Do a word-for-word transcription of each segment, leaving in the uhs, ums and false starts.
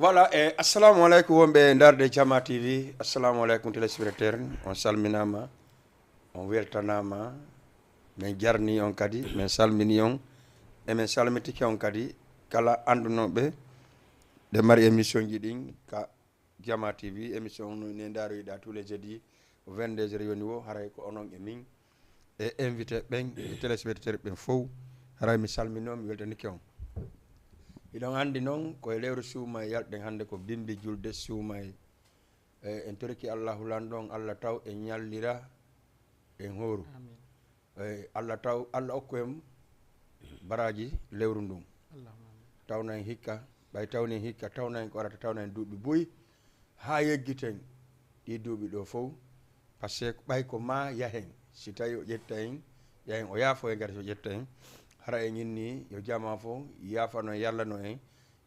Voilà, e assalamu aleykum wonɓe ndaarde Jama T V. Assalamu aleykum téléspectateur, on salminaama, on weltanaama. Min jarni on kadi, min salmini on, e min salmitike on kadi kala anndunooɓe ɗe mari émission ji ɗin ka Jama T V. Émission on ne ndaaroyiɗa tous les jeudis ko vingt-deux heures yoni wo, haray ko onon e min e invité ɓen e téléspectateur ɓen fow. Haray mi salmini on, mi weltanike on. Hiɗon anndi non ko e lewru suumay yalɗen hannde, ko bimbi julde suumay. E en toriki Allahu lanɗo on, Allah taw en ñallira en hooru. Amin. E Allah taw, Allah okku en baraji lewru ndun. Allahumma amin. Tawna en hikka, ɓay tawni en hikka, tawna en ko arata, tawna en duuɓi buy, haa yeggiten ɗi duuɓi ɗo fow. Parce que ɓay ko ma yahen, si tawi o ƴetta en, yahen o yaafo en kadi so ƴetta en. Hara en inni yo jama fow yaafano en, yallano en.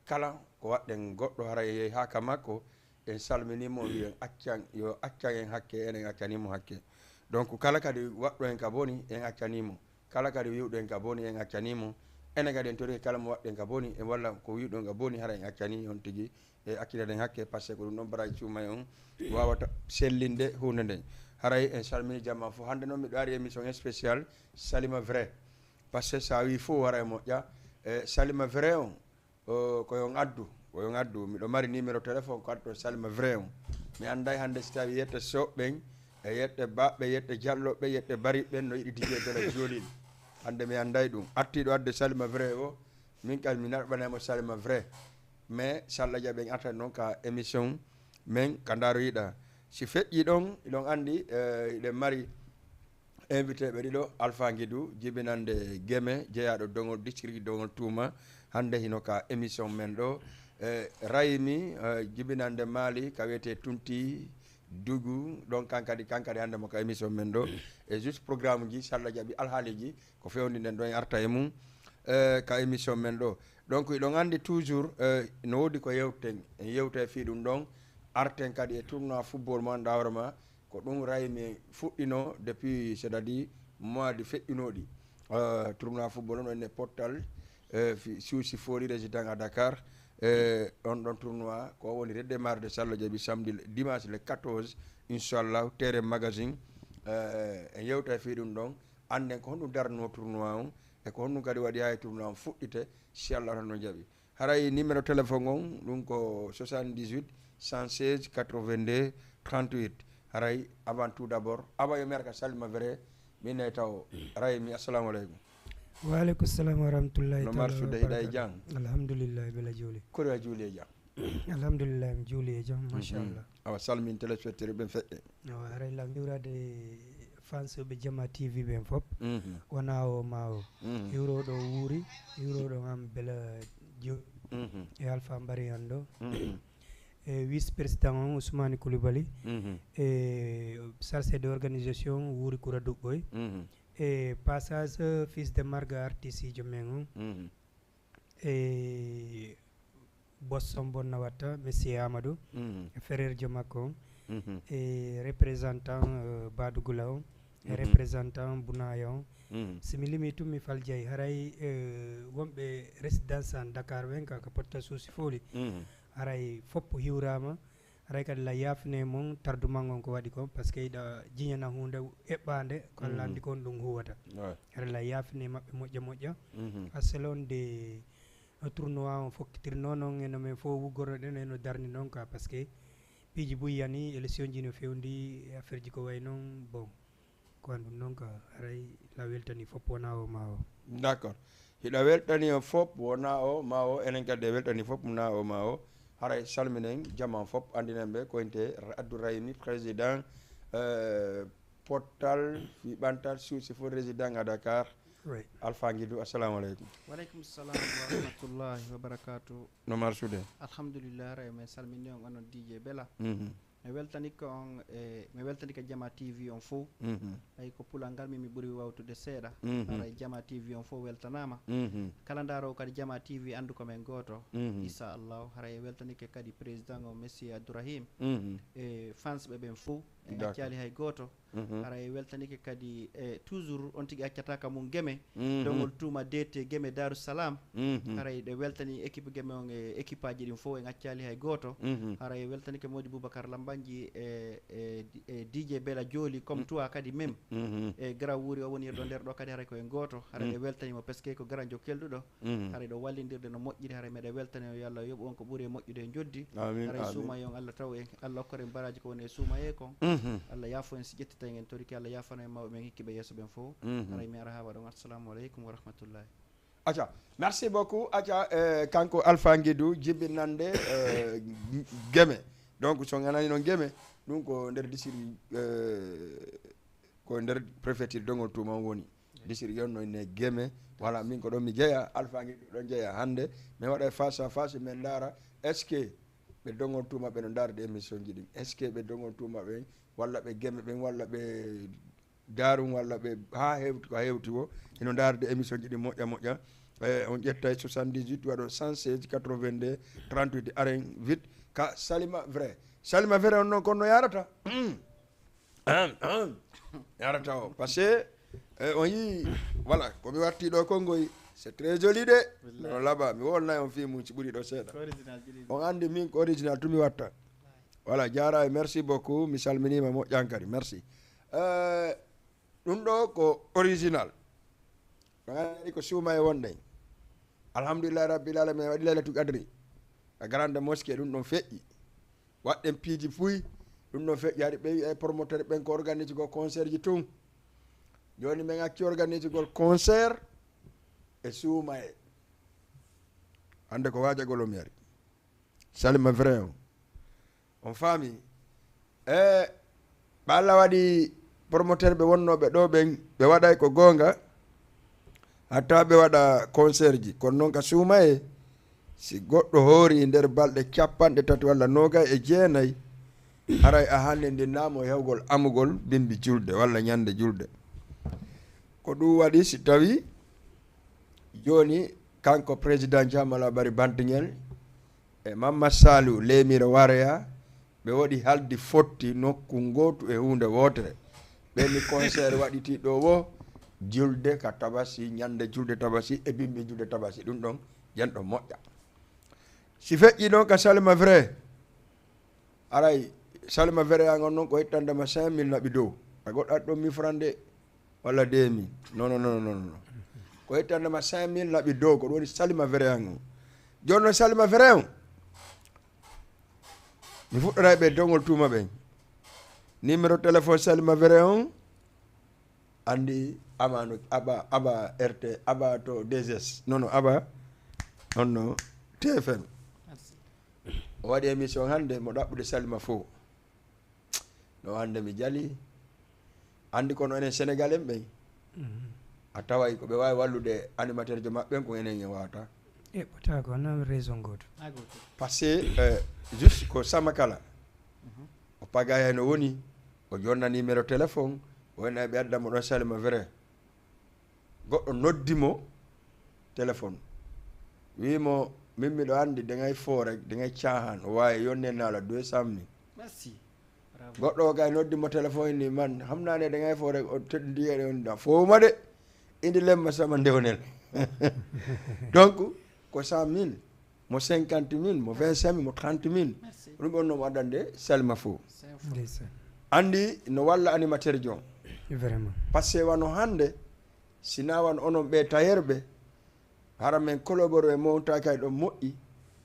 Kala ko waɗɗen goɗɗo hara en yehi haa ka makko, en salminii mo, wiyen accan, yo accan en hakke, enen accanii mo hakke. Donc kala kadi waɗɗo en ka boni, en accanii mo. Kala kadi wiwɗo en ka boni, en accanii mo. Enen kadi en torike kala mo waɗɗen ka boni, e walla ko wiwɗon ka boni, hara en accanii on tigi, e accitaɗen hakke, parce que ko ɗum ɗon baraji suumay on waawata sellinde huunde nden. Haray en salmini jama fof. Hannde noon miɗo ari émission spécial Salima Vrai. Parce que so a wii fof hara e moƴƴa, e Salima Vrai on, o, ko yon addu, ko yon addu. Miɗo mari numéro téléphone ko addu Salima Vrai on. Mi annday hannde si tawi yette Soɓ ɓen, e yette Baɓɓe, yette Jallo ɓe, yette Bari ɓen no yiɗi Didier Bella Jolin. Hannde mi annday ɗum. Artiiɗo adde Salima Vrai o, min kadi mi narɓanay mo Salima Vrai. Mais so Allah jaɓi en artat noon ka émission men ka ndaaroyiɗa. Si feƴƴi ɗon, iɗon anndi, eh, iɗen mari invité ɓe ɗiɗo, Alpha Guidou, jibinande Geme, jeyaaɗo Dongol, district Dongol Tuuma. Hannde hino ka émission men ɗo. Eh, Raymi, eh, jibinande Mali, ka wiyetee Tunti Dugu, ɗon kankadi, kankadi hannde mo ka émission men ɗo. E juste programme ji, so Allah jaɓi alhaaliji, ko fewndinɗen ɗo en arta e mum, eh, ka émission men ɗo. Donc, iɗon anndi toujours, eh, no woodi ko yewten. En yewta e fii ɗum ɗon, arten kadi e tournoi football mo annduɗaa hoore ma, ko ɗum Raymi fuɗɗino depuis, c'est-à-dire mois de feƴƴunooɗi. Euh, tournoi football on, on e Pottal, euh, fi-, Souci Foli résident à Dakar. Euh, on ɗon tournoi, ko woni redémarrer de so Allah jaɓi samedi, le, dimanche le quatorze, inchallah, terrain magazine. Euh, en yewta e fii ɗum ɗon, annden ko honɗum darnoo tournoi on, e ko honɗum kadi waɗi haa e tournoi on fuɗɗite, si Allah tan no jaɓi. Haray numéro téléphone on, ɗum ko soixante-dix-huit, cent seize, quatre-vingt-deux, trente-huit. Haray avant tout d'abord, avant yo mi ara ka Salima Vrai, min e taw Raymi, assalamu aleykum. Wa aleykum salam wa rahmatullahi No taala mar suude, wa hiɗa e barakatuh. Jam? Alhamdulillah, bela juuli. Koɗo a juuli e jam? Alhamdulillah, mi juuli e jam, Mhm. machallah. Awa, salmin téléspectateur ɓen feƴƴe. Awa, haray la mi hiwrade fans ɓe Jama T V ɓen fop. Mhm. Wona o ma o. Mhm. Hiwroɗo wuuri, hiwroɗo am bela jo-, Mhm. e Alpha Mbari an ɗo. Mhm. E vice président on Ousmane Koulibaly. Mhm. E chargé d'organisation wuuri Koura Duɓɓoy. Mhm. E passage, euh, fils de Marga artiste jo men on. Mhm. E Boston Bonna Watta, Monsieur Amadou, Mhm. e frère jo makko on, Mhm. e représentant, euh, Badou Goula on, e Mhm. représentant Bounaya on. Mhm. Si mi limi tun mi faljay, haray, euh, wonɓe résidence en Dakar ɓen ka, ka Potta Souci Foli. Mhm. Haray fop hiwrama, haray kadi la yaafine mon tardement on ko waɗi kon, parce que iɗa jiñana hunde eɓɓande ko Allah Mhm. anndi kon ɗum huwata. Ouais. Haray la yaafine maɓɓe moƴƴa moƴƴa. Mhm. Asalon de no tournoi on fokkitirnoo non, e no men fof wuggornoɗen, e no darni non ka, parce que piiji buy yani, élection ji no fewndi, e affaire ji ko way non, bon, ko an ɗum non ka, haray la weltani fop wona o ma o. D'accord. Hiɗa weltani on fop wona o ma o, enen kadi e weltani fop wona o ma o. Haray salminen jaman fop, anndinen ɓe ko inte Abdourahimi, président, euh, Pottal, fi ɓantal, suusi fof résident à Dakar. Oui. Alpha Guidou, assalamu aleykum. Wa aleykum salam wa rahmatullahi wa barakatuh. No mar suude? Alhamdulillah, haray mi salmini on, onon D J Bela. Mhm. Mi weltanike on, e mi weltanike Jama T V on fof. Mhm. Ɓay ko pulangal mi, mi ɓuri wawtude seeɗa. Mhm. Haray Jama T V on fof weltanaama. Mhm. Kala ndaaroowo kadi Jama T V anndu ko men gooto. Mhm. Inchallahu, haray weltanike kadi président o, Monsieur Abdourahim. Mhm. E fans ɓe ɓen fof. En accaali hay gooto. Haray weltanike kadi e toujours on tigi accata ka mum Geme. Dongol tuuma D T Geme Darou Salam. Haray ɗe weltani équipe Geme on e équipe aji ɗin fof, en accaali hay gooto. Haray weltanike Modi Boubacar Lambanji e, e, e D J Bela Joli comme toi kadi même. E Gara Wuri o woni ɗo nder ɗo kadi haray ko en gooto. Haray ɗe weltani mo parce que ko garanjo kelɗuɗo. Haray ɗo wallindirde no moƴƴiri, haray meɗen weltani o, yo Allah yoɓu on ko ɓuri e moƴƴude e joddi. Amin, haray amin. Suumaye on, Allah taw en, Allah okkor en baraji ko woni e suumaye kon. Allah yaafo en si ƴettita en, en toriki Allah yaafano en mawɓe men hikkiɓe yeeso ɓen fof. Haray mi ara ha waɗon. Assalamu aleykum wa rahmatullahi. Aca, merci beaucoup. Aca, eh, kanko Alpha Ngidou jibinande, eh, Geme. Donc so nganani noon Geme, ɗum ko nder district, eh, ko nder préfecture Dongol Tuuma on woni. District yon no ne Geme. Voilà, min ko ɗon mi jeya, Alpha Ngidou ɗon jeya hannde. Min waɗa face à face, min ndaara est-ce que ɓe Dongol Tuuma ɓe no ndaarde émission ji ɗin. Est-ce que ɓe Dongol Tuuma ɓen, walla ɓe Geme ɓen, walla ɓe Daarum, walla ɓe haa hewti ko hewti wo, hino ndaarde émission ji ɗin moƴƴa moƴƴa. E, on ƴetta e soixante-dix-huit, waɗo cent seize, quatre-vingt-deux, trente-huit, aren vite ka Salima Vrai. Salima Vrai on noon kono no yarata. Ahem, ahem. Yarata o. Parce que, eh, on yii, voilà, ko mi watti ɗo konngoy, c'est très joli de. Billahi. No laaɓa, mi wolnay on fii mum si ɓuri ɗo seeɗa. Ko original ji ɗi. On anndi min ko original tun mi watta. Voilà, jaaraama, merci beaucoup. Mi salminiima moƴƴankari. Merci. Eh, ɗum ɗo ko original. Ko ngannduɗaa ko suumaye wonɗen. Alhamdulillahi Rabbil Alamin, waɗi Laylatul Qadri. A grande mosquée, ɗum ɗon feƴƴi. Waɗɗen piiji puy, ɗum ɗon feƴƴi. Hari ɓe wi'i e promoteur ɓen ko organise gol concert ji tun. Jooni men acci organise gol concert e suumaye. Hannde ko waajagol o mi ari. Salima Vrai on. On faami? E ɓe Allah waɗi promoteur ɓe wonnooɓe ɗo ɓen, ɓe waɗay ko goonga, hatta ɓe waɗa concert ji. Kono noon ka suumaye, si goɗɗo hoori nder balɗe capanɗe tati walla noogay e jeenay, haray a hannde ndinnaamo e hewgol amugol bimbi julde walla ñande julde. Ko ɗum waɗi si tawi jooni kanko président Jamala Bari Bantiñel e Mamma Saliou Lemire Wareya, ɓe waɗi haldi fotti nokku ngootu e huunde wootere. Ɓe ni concert waɗiti ɗo wo julde ka Tabasi, ñande julde Tabasi e bimbi julde Tabasi. Ɗum ɗon, yen ɗon moƴƴa. Si feƴƴi ɗon ka Salima Vrai, aray, Salima Vrai an on non ko ittande ma cinq mille naɓi dow. A goɗɗo aɗi ɗon mille francs de, walla deux mille. Non, non, non, non, non. Ko ittande ma cinq mille naɓi dow, ko ɗum woni Salima Vrai an on. Jooni non Salima Vrai on, mi fuɗɗoray ɓe Dongol Tuuma ɓen. Numéro téléphone Salima Vrai on, anndi ama no, aba, aba R T, aba to deux S. Non, non, aba, on no T F M. Merci. O waɗi émission hannde, mo ɗaɓɓude Salima fof. No hannde mi jali. Anndi kono enen Sénégal en ɓen, a taway ko ɓe waawi wallude animateur jo maɓɓe ɓen ko enen en waawata. Eɓɓotaako, on raison gooto. Parce que, euh, juste ko Samakala. O pagay no woni, o jonna numéro téléphone, o wona ɓe adda mo ɗon Salima Vrai. Goɗɗo noddi mo téléphone. Wii mo, "Min miɗo anndi dangay foo rek, dangay caahan, o waawi yonne naala deux cent mille." Merci. Bravo. Goɗɗo o kay noddi mo téléphone ni, "Man, xam naa ne dangay foo rek, o teddi e on da foo ma de. Indi lemma sama ndewnel." Donc, ko cent mille, mo cinquante mille, mo vingt-cinq mille, mo trente mille. Merci. Ɗum on no mo addande Salima fof. C'est un fou. Ndeysaan. Anndi no walla animateur jo. Vraiment. Parce que wano hannde, si na wano onon ɓe tailleur ɓe, hara men collaborer e mon ta kay ɗon moƴƴi,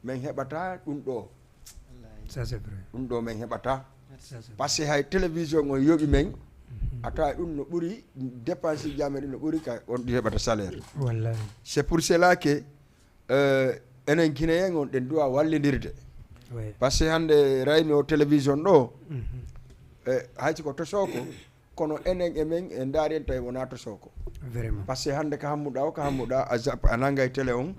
men heɓata ɗum ɗo. Wallaahi. Ça, c'est vrai. Ɗum ɗo men heɓata. Ça, c'est vrai. Parce que hay télévision on yoɓi men, a tawa ɗum no ɓuri, dépense ji amen ɗum no ɓuri ka on ɗi heɓata salaire. Wallaahi. C'est pour cela que, euh, enen Guinéen on ɗen duwa wallindirde. Oui. Parce que hannde raymi o télévision ɗo, eh, hay si ko tosoko, kono enen e men e ndaari en tawi wonaa tosoko. Vraiment. Parce que hannde ka hammuɗa o, ka hammuɗa a zapp, a nangay télé on,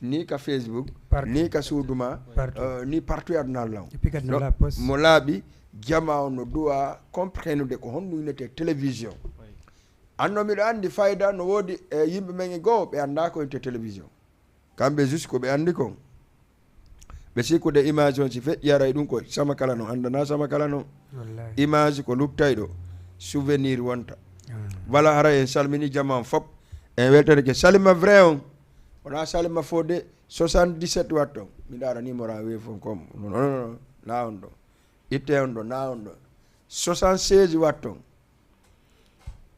ni ka Facebook, partout, ni ka suudu ma, partout, euh, ni partout e aduna law. Et puis kadi no la poste. Mo laaɓi, jama on no duwa comprenude ko honno winete télévision. Oui. Anno miɗo anndi fayda no woodi e yimɓe men e goo ɓe anndaa ko winete télévision. Kamɓe juste ko ɓe anndi kon. E sikkude image on si feƴƴi haray ɗum ko sama kala non, anndana sama kala non. Wallahi. Image ko luttayɗo, souvenir wonta. Ah. Voilà, haray en salmini jama on fop. En weltanike Salima vrai on. Wona Salima faux de, soixante-dix-sept watton. Mi ndaara numéro an weefi on kom. Non, non, non, non. Na on ɗo. Itte on ɗo, na on ɗo. Soixante-seize watton.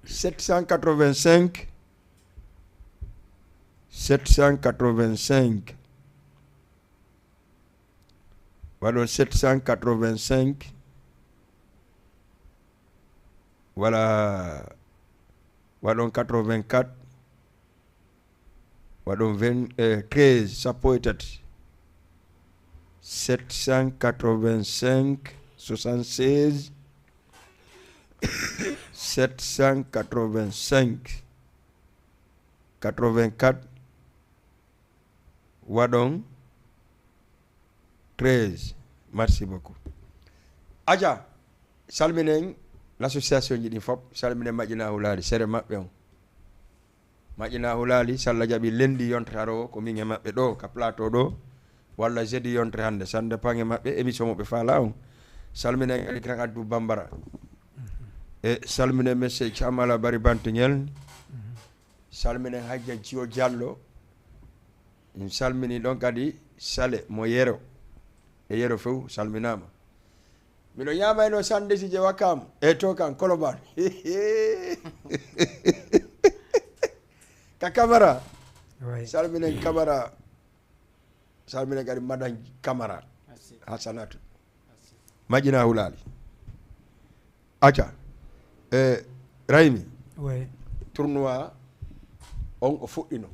Sept cent quatre-vingt-cinq, sept cent quatre-vingt-cinq, waɗon sept cent quatre-vingt-cinq, voilà, waɗon quatre-vingt-quatre, waɗon vingt, eh, treize, sappo e tati, sept cent quatre-vingt-cinq, soixante-seize, sept cent quatre-vingt-cinq, quatre-vingt-quatre, waɗon treize. Merci beaucoup. Aja, salminen l'association ji ɗin fop, salminen Maƴina Hulaali, sere maɓɓe on. Maƴina Hulaali, salla jaɓi, lendi yontere haro ko min e maɓɓe ɗo ka plateau ɗo, walla jeudi yontere hannde, ça dépend e maɓɓe, émission mo ɓe faala on. Salminen kadi Grand Abdou Bambara. E salminen Monsieur Thiam Ala Bari Bantiŋel. Salminen Hajja Jiyo Diallo. En salmini ɗon kadi Sale mo Yero. E Yero few salminaama. Miɗo ñaamaynoo sandesi je Wakam. E to kan Koloban. Ka Camara. Ouais. Salminen Camara. Salminen kadi Madan Camara. Merci. Hasanatu. Merci. Maƴina Hulaali. Acca. E Raymi. Ouais. Tournoi on o fuɗɗino.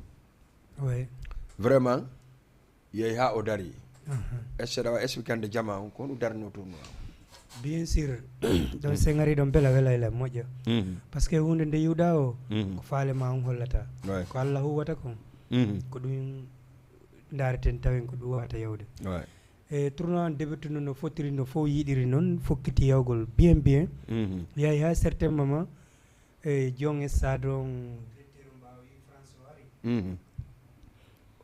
Ouais. Vraiment, yehi haa o dari. Aha. Est-ce que aɗa waawi expliquande jama on ko honɗum darnoo tournoi on? Bien sûr. Ɗon, se ngari ɗon bela wela ila moƴƴo. Mhm. Parce que huunde nde yiwɗa o, mhm, ko faale ma on hollata. Ouais. Ko Allah huwata kon. Mhm. Ko ɗum ndaareten tawen ko ɗum wawata yawde. Ouais. E tournoi on débutino no fotiri, no fof yiɗiri noon, fokkiti yawgol bien bien. Mhm. Yahi haa certain moment, e jon e stade on, directeur o mbaawi France o ari. Mhm.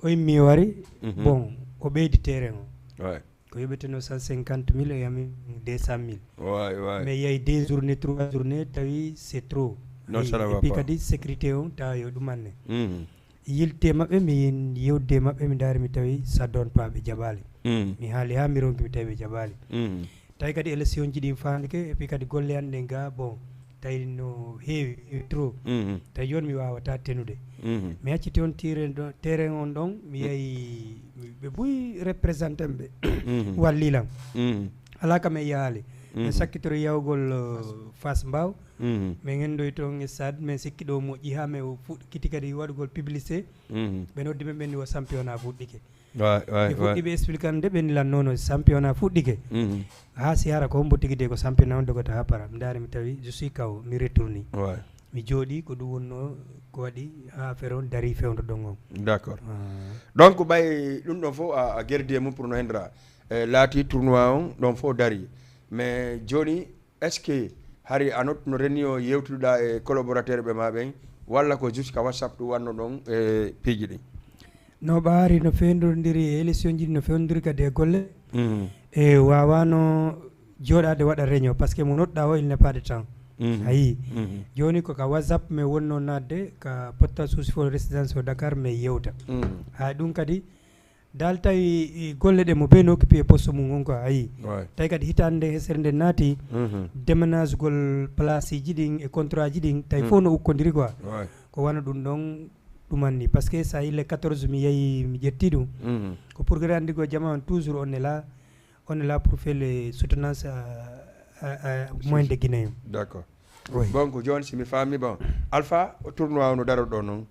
O immi o ari, mhm, bon, o ɓeydi terrain o. Ouais. Ko yoɓeteno cent cinquante mille, o yami deux cent mille. Ouais, ouais. Mais yahi deux journée, trois journée, tawi c'est trop. Non, ayi, ça ne va pas. Et puis kadi sécurité on, tawa yo ɗumanne. Mhm. Yilti e maɓɓe, mi yewtidi e maɓɓe, mi ndaari, mi tawi ça donne pas, ɓe jaɓaali. Mm. Mi haali haa mi ronki, mi tawi ɓe jaɓaali. Mm. Tawi kadi élection ji ɗin faandike, et puis kadi golle an ɗen ga, bon, tawi no heewi, heewi trop. Mm. Tawi jooni mi waawataa tenude. Mm. Mi acciti on tiren ɗo, terrain on ɗon, mi, mm, yehi, ɓe buy représentant ɓe, mm, walli lan. Mm. Alaa ka mi yahaali. Min, mhm, sakkitoro yahugol, uh, Fass Mbao. Mhm. Min ngendoyi toon e stade, min sikki ɗo moƴƴi haa min fuɗɗiti kadi waɗugol publicité. Mhm. Ɓe noddi min, ɓe nni wo championnat fuɗɗike. Ouais, ouais, mi fuɗɗi, ouais, ɓe expliquer an nde ɓe nni lan non non championnat fuɗɗike. Mhm. Haa si hara ko hombo tigi de ko championnat on dogata haa para. Mi ndaari mi tawi, je suis K O, mi retourni. Ouais. Mi jooɗi, ko ɗum wonnoo ko waɗi haa affaire on darii fewndo ɗon on. D'accord. Ah. Donc, ɓay ɗum ɗon fof a, a gerdi e mum pour no hendra. E, laati tournoi on ɗon fof darii. Mais jooni, est-ce que hari a nottuno reni o yewtuɗa e collaborateur ɓe ma ɓen, walla ko juste ka WhatsApp ɗum wanno ɗon e piiji ɗin? No ɓaari no fewndondiri e élection ji, no fewndondiri kadi e golle. Mhm. E waawano jooɗaade waɗa réunion, parce que mo noɗɗa o, il n'est pas de temps. Mhm. A yii. Mhm. Jooni ko ka WhatsApp mi wonno naatde, ka potta souci fo résidence o Dakar mi yewta. Mhm. Haa ɗum kadi, dal tawi, i, golle ɗe mo beno occupé e poste mum on quoi, a yii. Ouais. Tawi kadi hitaande nde hesere nde naati, mhm, déménagegol place ji ɗin e contrat ji ɗin, tawi, mm, fof no ukkondiri quoi. Ouais. Ko wano ɗum ɗon ɗumanni. Parce que ça il est quatorze mi yehi, mi ƴetti ɗum. Mhm. Ko pour que anndi ko jama on toujours on est là, on est là pour faire les soutenances à, à, à moins de Guinéens. D'accord. Oui. Bon, ko jooni si mi faami, bon, Alpha, o tournoi o no daro ɗo noon,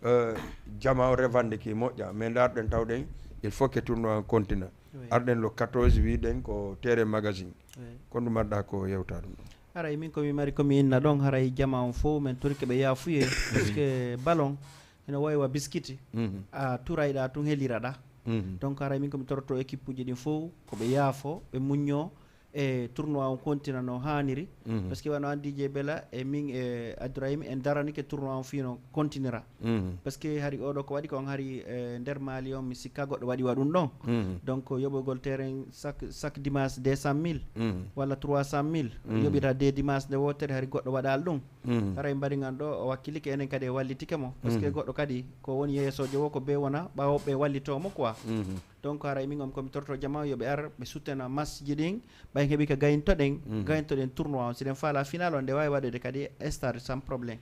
euh, jama o revendique moƴƴa, mais ndaarɗen tawɗen, il faut que tournoi o continue. Oui. Arɗen le quatorze, wiɗen ko terrain magazine. Oui. Ko ɗum marɗa ko yewta ɗum ɗon? Haray min ko mi mari ko mi inna ɗon, haray jama on fof min torike ɓe yaafuye, parce que ballon ene wawi wa biskiti, mhm, a turayɗa tun heliraɗa. Mhm. Donc haray min ko mi toroto équipe uji ɗin fof ko ɓe yaafo, ɓe muñño, e tournoi on continue no haaniri. Parce que wano an D J Bella e min e Abdourahim en daranike tournoi on fino continira. Parce que hari oɗo ko waɗi kon hari e nder Mali on mi sikka goɗɗo waɗi waɗum ɗon. Donc yoɓogol terrain chaque chaque dimanche deux cent mille walla trois cent mille yoɓira deux dimanche nde wotere hari goɗɗo waɗal ɗum. Haray mbaɗi ngan ɗo o wakkilike enen kadi e wallitike mo parce que goɗɗo kadi ko woni yeesojo wo ko be wona ɓawo ɓe wallito mo quoi. Donc haray min on komi torto jama yo ɓe ar ɓe suttena masji ɗin ɓay heɓi ka gayintoɗen gayintoɗen tournoi on siɗen faala final on nde wawi waɗede kadi stade sans problème.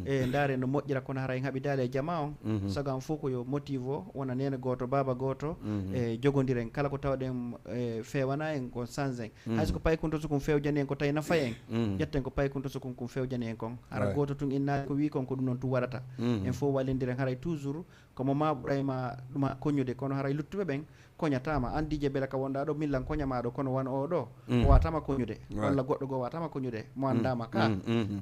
E ndaare no moƴƴira kono haray haɓidali e jama on sago an fof ko yo motive o wona nene goto baba goto. E jogodiren kala ko tawɗen e fewana en ko change en. Hayso ko paykunto sukun fewjani en ko tawi nafa en ƴetten ko paykunto sukun kun fewjani en kon hara goto tun innaali ko wi kon ko ɗum noon tun waɗata. En fof wallindiren haray toujours komo ma ɓurayma ɗuma koñude kono haray luttuɓe ɓen koñatama an D J Bella ka wonɗa ɗo millan koñama ɗo kono wan o ɗo o watama koñude walla goɗɗo goo watama koñude mo andama ka.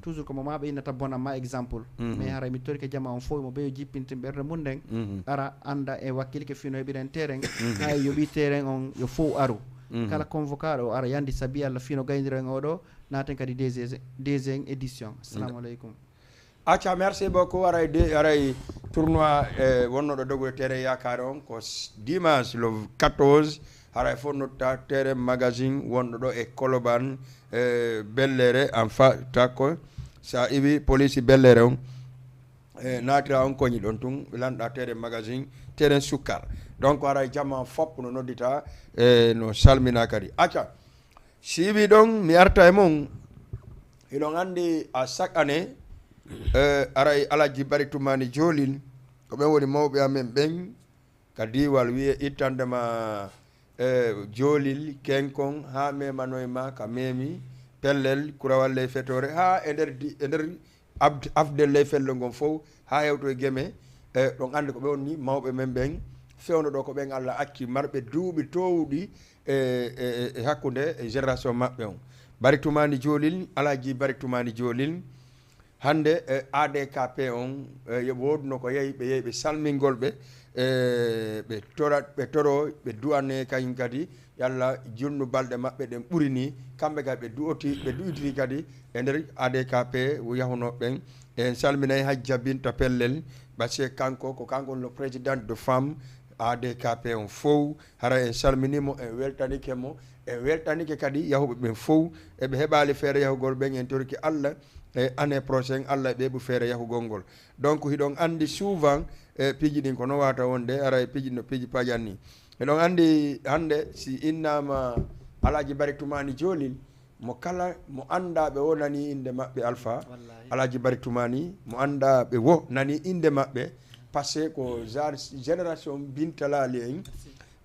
Toujours komo ma ɓe innata bonamma exemple mais haray mi torike jama on fof mo ɓeyo jippintin ɓerde mum nden ara anda e wakkilike fino heɓiren terrain. Hay yoɓi terrain on yo fof aru kala convocaɗo o ara yandi sabi allah fino gaydiren oɗo naten kadi deuxième édition. Assalamu aleykum. Acca, merci beaucoup. Aray de aray tournoi e wonnoɗo dogude terrain yakare on ko dimanche le quatorze. Haray fof notta terrain magazine wonɗo ɗo e Koloban e Bellere en fa takko sa iwi police Bellere on e natira on koñi ɗon tun lanɗa terrain magazine terrain sukkar. Donc haray jama fop no noddita e no salmina kadi acca. Si wi ɗon mi arta e mon hiɗon anndi a chaque année e aray alaji bari tumani jolin ko ɓen woni mawɓe amen ɓen ka diiwal wiye ittande ma e jolil kenkon haa memanoy ma ka memi pellel kurawal ley fetore haa e nder e nder afde ley fello ngon fof haa hewto e geme. E ɗon anndi ko ɓe wonni mawɓe men ɓen fewndo ɗo ko ɓen allah acci marɓe duuɓi towɗi e e hakkunde génération maɓɓe on. Bari tumani jolil alaji bari tumani jolil hannde e A D K P on e yo wooduno ko yehi ɓe yehi ɓe salmingol ɓe e ɓe tora ɓe toro ɓe du'ane kañum kadi yo allah junnu balɗe maɓɓe ɗen ɓuri ni kamɓe kadi ɓe du'oti ɓe du'itiri kadi e nder A D K P yahunooɓe ɓen. En salminay hajja binta pellel parce que kanko ko kanko woni le président de femme A D K P on fow. Hara en salminii mo, en weltanike mo, en weltanike kadi yahuɓe ɓen fow. Eɓe heɓaali feere yahugol ɓen, en torike Allah e année prochaine Allah e ɓeeɓu feere yahugol ngol. Donc hiɗon anndi souvent e piiji ɗin ko no wata wonde ara e piiji no piiji pajan ni. Hiɗon anndi hannde si innaama Alhaji Bari Tumani Joolil, mo kala mo anndaa ɓe wo nanii innde maɓɓe Alpha. Alhaji Bari Tumani mo anndaa ɓe wo nanii innde maɓɓe. Parce que ko genre génération Binta Laali en,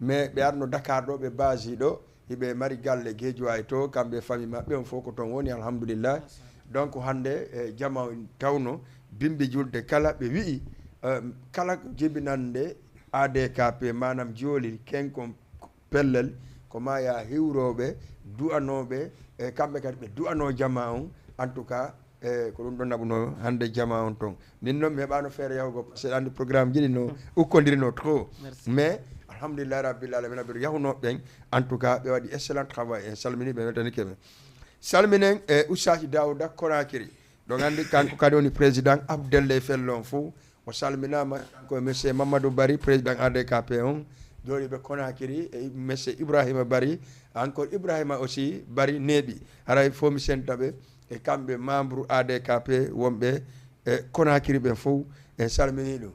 mais ɓe arno Dakar ɗo, ɓe basi ɗo, hiɓe mari galle Guédiawaye to, kamɓe e famille maɓɓe on fof ko toon woni, alhamdulillah. Donc hannde e jama tawno bimbi julde kala ɓe wi'i eh, kala jibinande A D K P, maanaam Joolil, Kenkon, Pellel, ko ma ya hiwrooɓe, du'anooɓe, e kamɓe kadi ɓe du'anoo jama on. En tout cas, e ko ɗum ɗon naɓunoo hannde jama on toon. Min noon mi heɓaano feere yahugo, parce que anndi programme ji ɗi no ukkondirnoo trop. Mais alhamdulillahi rabbil alamina, ɓe yahunoo ɓen, en tout cas ɓe waɗi excellent travail. En salmini ɓe, weltanike ɓe. Salminen e Oustaz Daouda Konakiri. Ɗon anndi kanko kadi woni président Abdelle e Fello on fof. O salminaama, kanko e monsieur Mamadou Bari, président A D K P on, jooɗiiɓe Konakiri, e monsieur Ibrahima Bari, encore Ibrahima aussi Bari neeɓi. Haray fof mi senta ɓe, e kamɓe membre A D K P wonɓe e Konakiri ɓen fof, en salminii ɗum.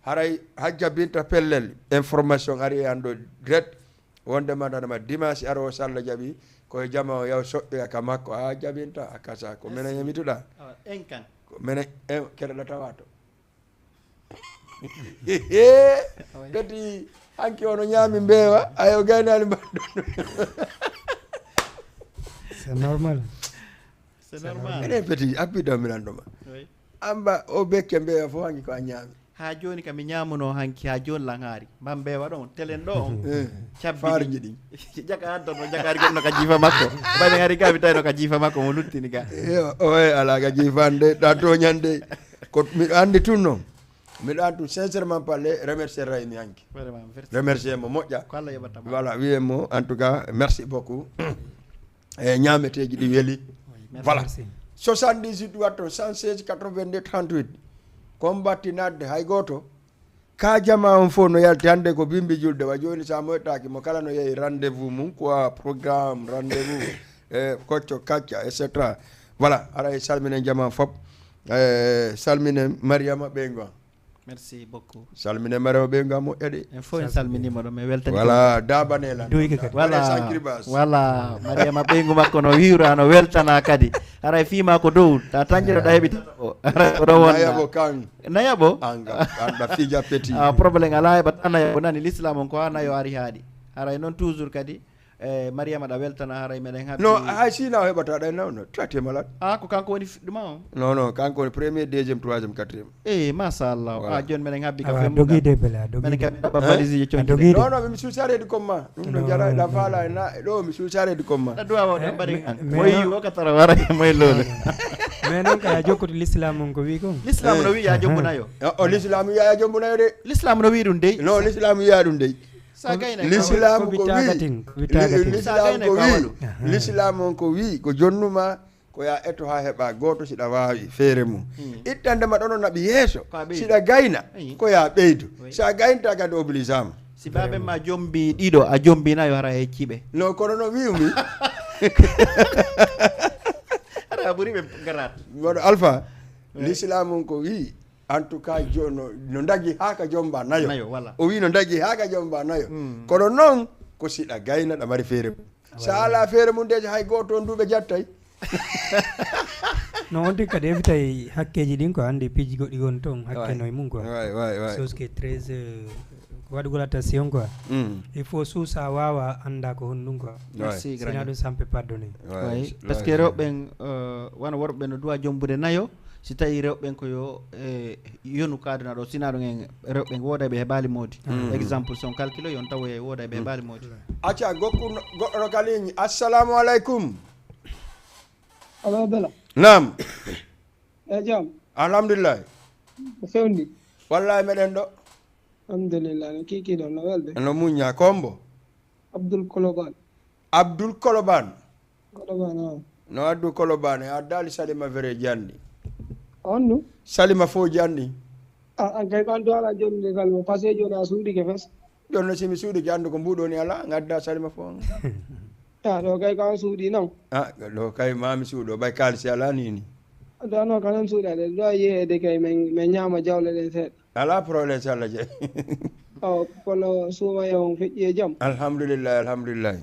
Haray Hajja Binta Pellel, information ari e an ɗo direct, wondema tanama dimanche aro, so Allah jaɓi, ko e jama o yaw soɓɓoya ka makko. A jabinta a kasa, ko menen yamituɗa. Awa, en kan. Ko menen en keɗoɗa tawa to. Kadi hanki ono ñaami mbeewa, ayo gaynaali mbaɗɗo. C'est normal. C'est normal. Enen petit, appi ɗo mi lanndoma. Oui. Amba o bekke mbeewa fof hanki ko a ñaami. Ha jooni kam mi ñaamuno hanki ha jooni lan haari. Mba mbeewa ɗon, telen ɗo on. Eh, cabbi faarji ɗin. Jaka addono, jakaari goɗɗo ka jiifa makko. Bani hari ka mi tawino ka jiifa makko, mo luttini ga. Yo, oye, ala ka jiifande, ɗa toñande. Ko miɗo anndi tun noon. Miɗo anndi tun, sincèrement parler, remercier ray mi hanki. Vraiment, merci. Remercier mo moƴƴa. Ko Allah yoɓata mo. Voilà, wiye mo, en tout cas, merci beaucoup. e ñaameteeji ɗi weli. Voilà. Merci. Soixante-dix-huit watto, cent seize, quatre-vingt-deux, trente-huit. Ko mbattinadde hay gooto. Ka jama on fof no yalti hannde ko bimbi julde wa jooni, sa moytaaki mo kala no yehi rendez-vous mum, quoi, programme, rendez-vous, e kocco, kacca, et cetera. Voilà, ara e salminen jama fop. E salminen Mariama ɓeyngu am. Merci beaucoup. Salminen Mariama ɓeyngu am moƴƴa de. En fof en salminima ɗo, mi weltani. Voilà, dabane lan. Duyke kadi. Voilà. Sankiri bas. Voilà, Mariama ɓeyngu makko no wiwra, no weltana kadi. Haray fii ma ko dow, ta tanjiro da heɓi tata o. Haray ko ɗo wonda. Nayaɓo kan. Nayaɓo? Anga, anda fija petit. Ah, problème ala heɓa ta nayaɓo nani l'islam on ko ha nayo ari haɗi. Haray noon toujours kadi, e Mariama ɗa weltana haray meɗen haɓɓi. Non, hay si na o heɓata ɗay nawno, tu ate malade. Ah, ko kanko woni fi-, ɗuma o? Non, non, kanko woni premier, deuxième, troisième, quatrième. Eh, machallah. Voilà. Ah, joni meɗen haɓɓi ka femmugal. Dogide bela, dogide. Meɗen kam ɗaɓɓa valise je conci. Dogide. Non, non, mi suusa reedi comme ma. Ɗum ɗo jara, ɗa faala e na, ɗo mi suusa reedi comme ma. Ɗa duwa wawde mbaɗi an. Moy o ka tara wara, moy lolo. Mais non, ka jokkude l'islam on ko wi ko. L'islam no wi ya jombu nayo. O, o l'islam wi ya jombu nayo de. L'islam no wi ɗum dey. Non, l'islam wi ya ɗum dey. Sa gayna l'islam ko wi. Ko wi tagatin, ko wi tagatin. L'islam ko wi. Aha. L'islam on ko wi, ko jonnuma, ko ya eto ha heɓa gooto si ɗa waawi feere mum. Hmm. Ittande ma ɗono naɓi yeeso. Ko a ɓeydu. Si ɗa gayna, ayi, ko ya ɓeydu. Oui. Sa gaynta kadi obligeama. Si baaben ma jombi ɗiɗo, a jombi nayo hara hecci ɓe. No, kono no wi'umi. Hara a ɓuri ɓe garat. Moɗo Alpha, oui, l'islam on ko wi, en tout cas, jo-, no, no dagi ha ka jomba nayo. Nayo, voilà. O wi no dagi ha ka jomba nayo. Hmm. Kono noon, ko si ɗa gayna ɗa mari feere mum. Sa ala feere mum deja hay gooto on duuɓe jattay. No, on tigi kadi evitay hakkeeji ɗin quoi, anndi piiji goɗɗi gon toon, hakke no e mum quoi. Ouais, ouais, ouais. Chose qui est très, euh, ko waɗugol attention quoi. Mm. Il faut suusa waawa annda ko honɗum quoi. Merci, grand. Sina ɗum sampe pardonné. Ouais, parce que rewɓe ɓen, euh, wano worɓe ɓen no duwa jombude nayo, si tawi rewɓe ɓen ko yo, eh, yonu kaadana ɗo, sina ɗum en rewɓe ɓen wooda ɓe heɓaali moodi. Mm. Exemple, si on calcule, yon tawoye wooda ɓe heɓaali moodi. Acca, gokku no-, goɗɗo no ka ligne. Assalamu alaikum. Alo, Bella. Naam. E jam? Alhamdulillah. Ko fewndi? Wallahi, meɗen ɗo. Alhamdulillah. No kiki ɗon, no welde? No muñña, kombo? Abdul Koloban. Abdul Koloban. Koloban, o. No addu Koloban, e addaali Salima Fere janɗi. On ɗum? Salima fo janɗi. A, an kay ko an to ala jonnde Salima, parce que joni a suuɗike fes. Jonno si mi suuɗike, anndu ko mbuuɗo ni ala, ngadda Salima fo. A, ɗo kay ko an suuɗi non. A, ɗo kay ma mi suuɗo, ɓay kaalisi ala ni ni. Ɗo no kanan suuɗade, ɗo a yeede kay men, men ñaama jawle ɗen seeɗa. Ala problème, si Allah je. O, kono suumaye on feƴƴi e jam? Alhamdulillah, alhamdulillah.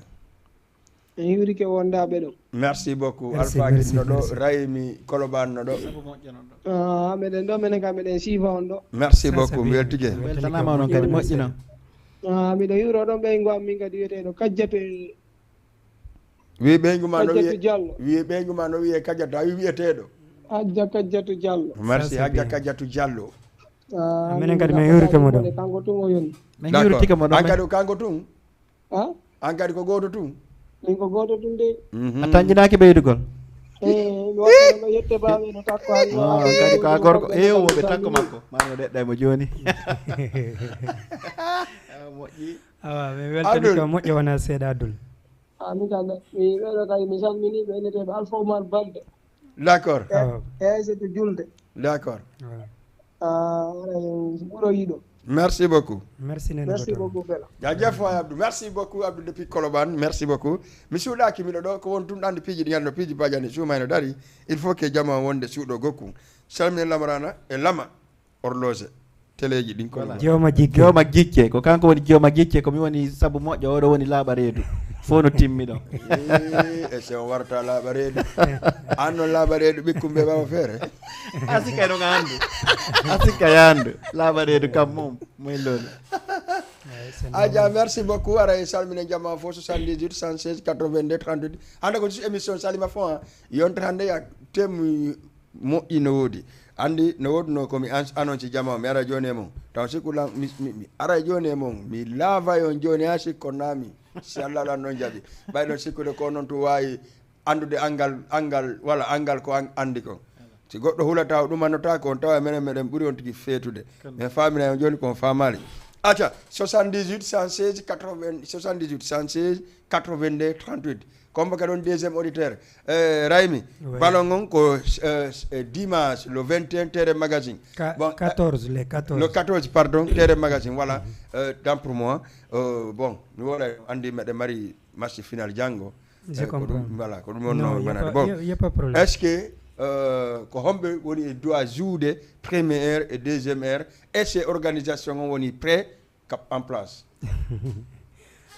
En hiwrike wondaaɓe ɗo. Merci beaucoup. Merci, Alpha merci, Gis no ɗo, merci. Raymi Koloban no ɗo. Ah, meɗen ɗo, menen kam meɗen siifa on ɗo. Merci beaucoup, mi weltike. Weltanaama onon kadi, moƴƴino. Ah, miɗo hiwro ɗon ɓeyngu am min kadi wiyeteeɗo Kajjatu e Wi ɓeyngu ma no Kajjatu wiye, Diallo. Wi ɓeyngu ma no wiye Kajjatu, a wi wiyeteeɗo. Hajja Kajjatu Diallo. Merci, ça, c'est Hajja bien. Kajjatu Diallo. Ah, menen kadi min hiwrike mo ɗo. Kanko tun o yoni. Min hiwrike mo ɗo. An kadi kanko tun? Ha? An kadi ko gooto tun? Min ko gooto tun de. Mhm. A tanjinaaki ɓeydugol? Eh, mi waɗi no yette baawe no takko hannde. Ah, kadi ko a gorko. Eh, wo ɓe takko makko. Maa mi ɗeɗɗa mo jooni. Ah, moƴƴi. Awa, mi weltani ko moƴƴo wona seeɗa Abdul. Ah, min kam, mi, ɓeɗo kadi mi salmini ɓe inneteeɓe Alpha Oumar Balde. D'accord. E, awa. E Aissatou Julde. D'accord. Awa. Ah, wara hen wuro yiɗo. Merci beaucoup. Merci, Nene Merci Bato. Beaucoup, Bella. Jaajëf waay Abdou. Merci beaucoup Abdou depuis Colobane. Merci beaucoup. Mi suuɗaaki miɗo ɗo ko won tun ɗanɗi piiji ɗi nganndo piiji bajani suumayno dari. Il faut que jama wonde suuɗo gokku. Salmine Lamarana e Lama horloge. Teleeji ɗin ko voilà. Jooma jikke. Jooma jikke. Ko kanko woni jooma jikke. Ko mi woni sabu moƴƴo. Oɗo woni laaɓa reedu. Fof no timmi ɗon. Eh, e si on warta laaɓa reedu. An non laaɓa reedu ɓikkum ɓe ɓawa feere. A sikka no anndu. A sikka yaandu. Laaɓa reedu kam mum. Moy lolu. Aja, merci beaucoup. Ara e salmine jama fof soixante-dix-huit cent seize quatre-vingt-deux trente-huit. Hande ko juste émission Salima fof, hein. Yontere hande ya temu moƴƴi no woodi. Anndi no woodunoo ko mi an-, annonce jama o, mi ara jooni e mon. Taw sikku lan, mi, mi, mi ara jooni e mon, mi laavay on jooni haa sikko naami. Si Allah lan noon jaɓi. Ɓay ɗon sikkude ko noon tun waawi anndude anngal, anngal, walla anngal ko an-, anndi kon. Si goɗɗo hulata o ɗumannotaako on, tawa menen meɗen ɓuri on tigi feetude. Kan. Mais faaminay on jooni ko on faamaali. Acca, soixante-dix-huit cent seize quatre-vingts, soixante-dix-huit cent seize quatre-vingt-deux trente-huit. Comme kadi on deuxième auditeur, eh, Raymi, Ouais. Ballon on ko eh, eh, dimanche le vingt et un Terrain Magazine. Ka- Bon, eh, quatorze, les quatorze. Le quatorze, pardon, Terrain Magazine, voilà. Euh, tant pour moi. Euh, bon, mi wona andi meɗe mari match final janngo. Je Eh, ko ɗum- comprends. Voilà, ko ɗum on Non, no y a manade. pas- Bon, y a- y a pas de problème. Est-ce que euh, ko homɓe woni e doit joude première et deuxième heure et ces organisations on woni prêt cap en place?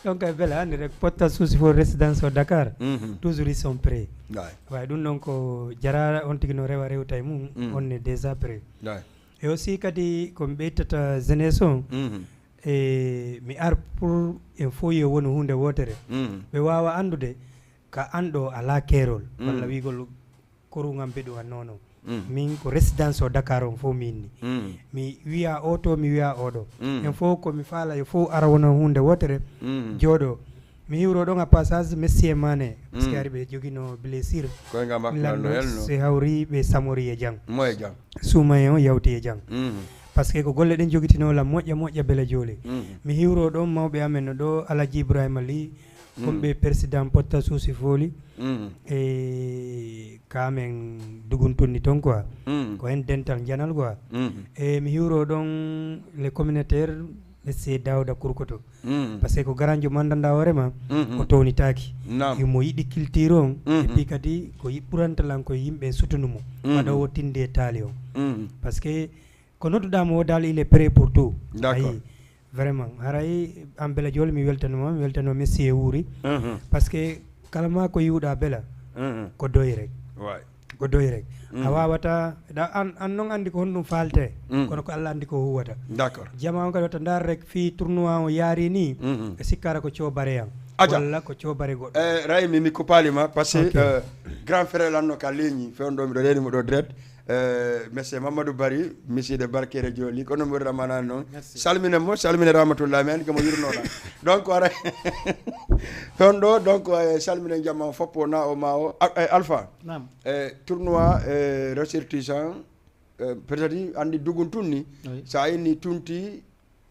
Donc, eh, bela andi rek potta souci fo résidence au Dakar. Mhm. Toujours ils sont prêts. Ouais, Way ɗum noon ko jara on tigi no rewa rewta e mum. Mm. On est déjà prêt. Ouais. Et aussi kadi ko mi ɓeytata jeunesse on. Mhm. E mi ar pour en fof yo wonu hunde wotere. Mhm. Ɓe wawa andude ka anɗo ala keerol Mm. walla wiigol korugam beɗu an nono. Mm. Min ko résidence o Dakar on fof min ni. Mm. Mi wiya oto, mi wiya oɗo. Mm. En fof ko mi faala yo fof ara wona hunde wotere. Mm. Jooɗo. Mi hiwro ɗon à passage Monsieur Mané. Parce que Mm. ari ɓe jogino blessure. Koye ngam hakkunde no Lanndo helno. Se hawri ɓe samori e jang. Moye jam. Suuma en o yawti e jang. Mhm. Parce que ko golle ɗen jogitino lam moƴƴa moƴƴa bele joole. Mhm. Mi hiwro ɗon mawɓe amen no ɗo Alaji Ibrahima Ly. Comme ɓe président potta souci foli. Mhm. E ka men dugun tunni ton quoi. Mhm. Ko en dental janal quoi. Mhm. E mi hiwro ɗon le communautaire le se Dawda Kurkoto. Mhm. Parce que ko garanjo mandanda hoorema Mhm. o townitaki. Naam. Imo yiɗi culture on. Mhm. Et puis kadi ko yi- ɓurantalan ko yimɓe sutunu mo. Mhm. Waɗa o tinde e taali on. Mhm. Parce que ko nodduɗa mo o dal il est prêt pour tout. D'accord. Ayi, vraiment haray an bela jole mi weltanoma mi weltano Messi e wuuri. Mhm. Parce que kala ma ko yiwɗa bela Mhm. ko doy rek. Ouais. Ko doy rek. Mhm. A wawata ɗa an an noon andi ko honɗum falte. Mhm. Kono ko Allah andi ko huwata. D'accord. Jama on kadi wata ndar rek fi tournoi o yaari ni. Mhm. E sikkara ko cobare yan. Aja. Walla ko cobare goɗɗo. Eh, Raymi mi kupalima parce que Ok. euh, grand frère lanno ka leñi fewndo miɗo reeni mo ɗo direct. Eh, monsieur Mamadou Bari miside barkere joli kono mi wonira manani noon. Merci. Salmine mo salmine Ramatoullah mi andi komo yurnoɗa. Donc ara fewndo donc eh, salmine jamma o foppo na o ma o. Al- eh, Alpha. Naam. Eh, tournoi eh, ressortissant eh, peut-être andi dugun tunni. Oui. Sa inni tunti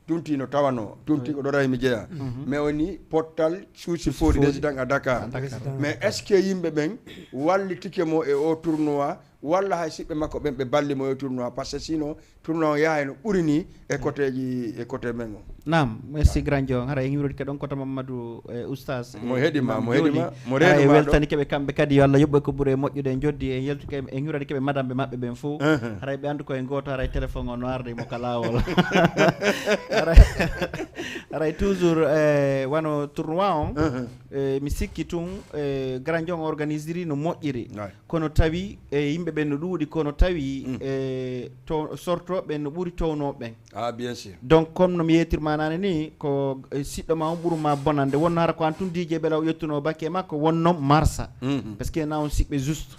tunti no tawano tunti ko ɗo Raymi jeeya. Mais woni pottal suusi fooli résident à Dakar. Dakar. Mais est-ce que yimɓe ɓen wallitike mo e o tournoi walla hay siɓɓe makko ɓen ɓe balli mo e tournoi parce que sinon tournoi o yahay no ɓuri ni e côtéji e côté men o. Naam, merci grand jon. Hara en hiwrodi ke ɗon koto Mamadou e oustaz. Mo heɗima mo heɗima mo Hara en reenima ɗo. Weltani keɓe kamɓe kadi yo Allah yoɓɓe ko ɓuri e moƴƴude en joddi en yeltu ke en hiwrani keɓe madamɓe maɓɓe ɓen fof. Haray ɓe andu koye gooto haray téléphone o no arde mo ka laawol. Haray haray toujours e wano tournoi on. E mi sikki tun e grand jon organisiri no moƴƴiri. Kono tawi e yimɓe ɓen no ɗuuɗi kono tawi e to sortoɓe ɓen no ɓuri townoɓe ɓen. Ah bien sûr. Donc comme no mi yeetirma nane ni ko e siɗɗo ma on ɓuruma bonande wonno hara ko an tun D J Bela o ƴettuno bakke makko wonno marsa. Parce que na on siɓɓe juste.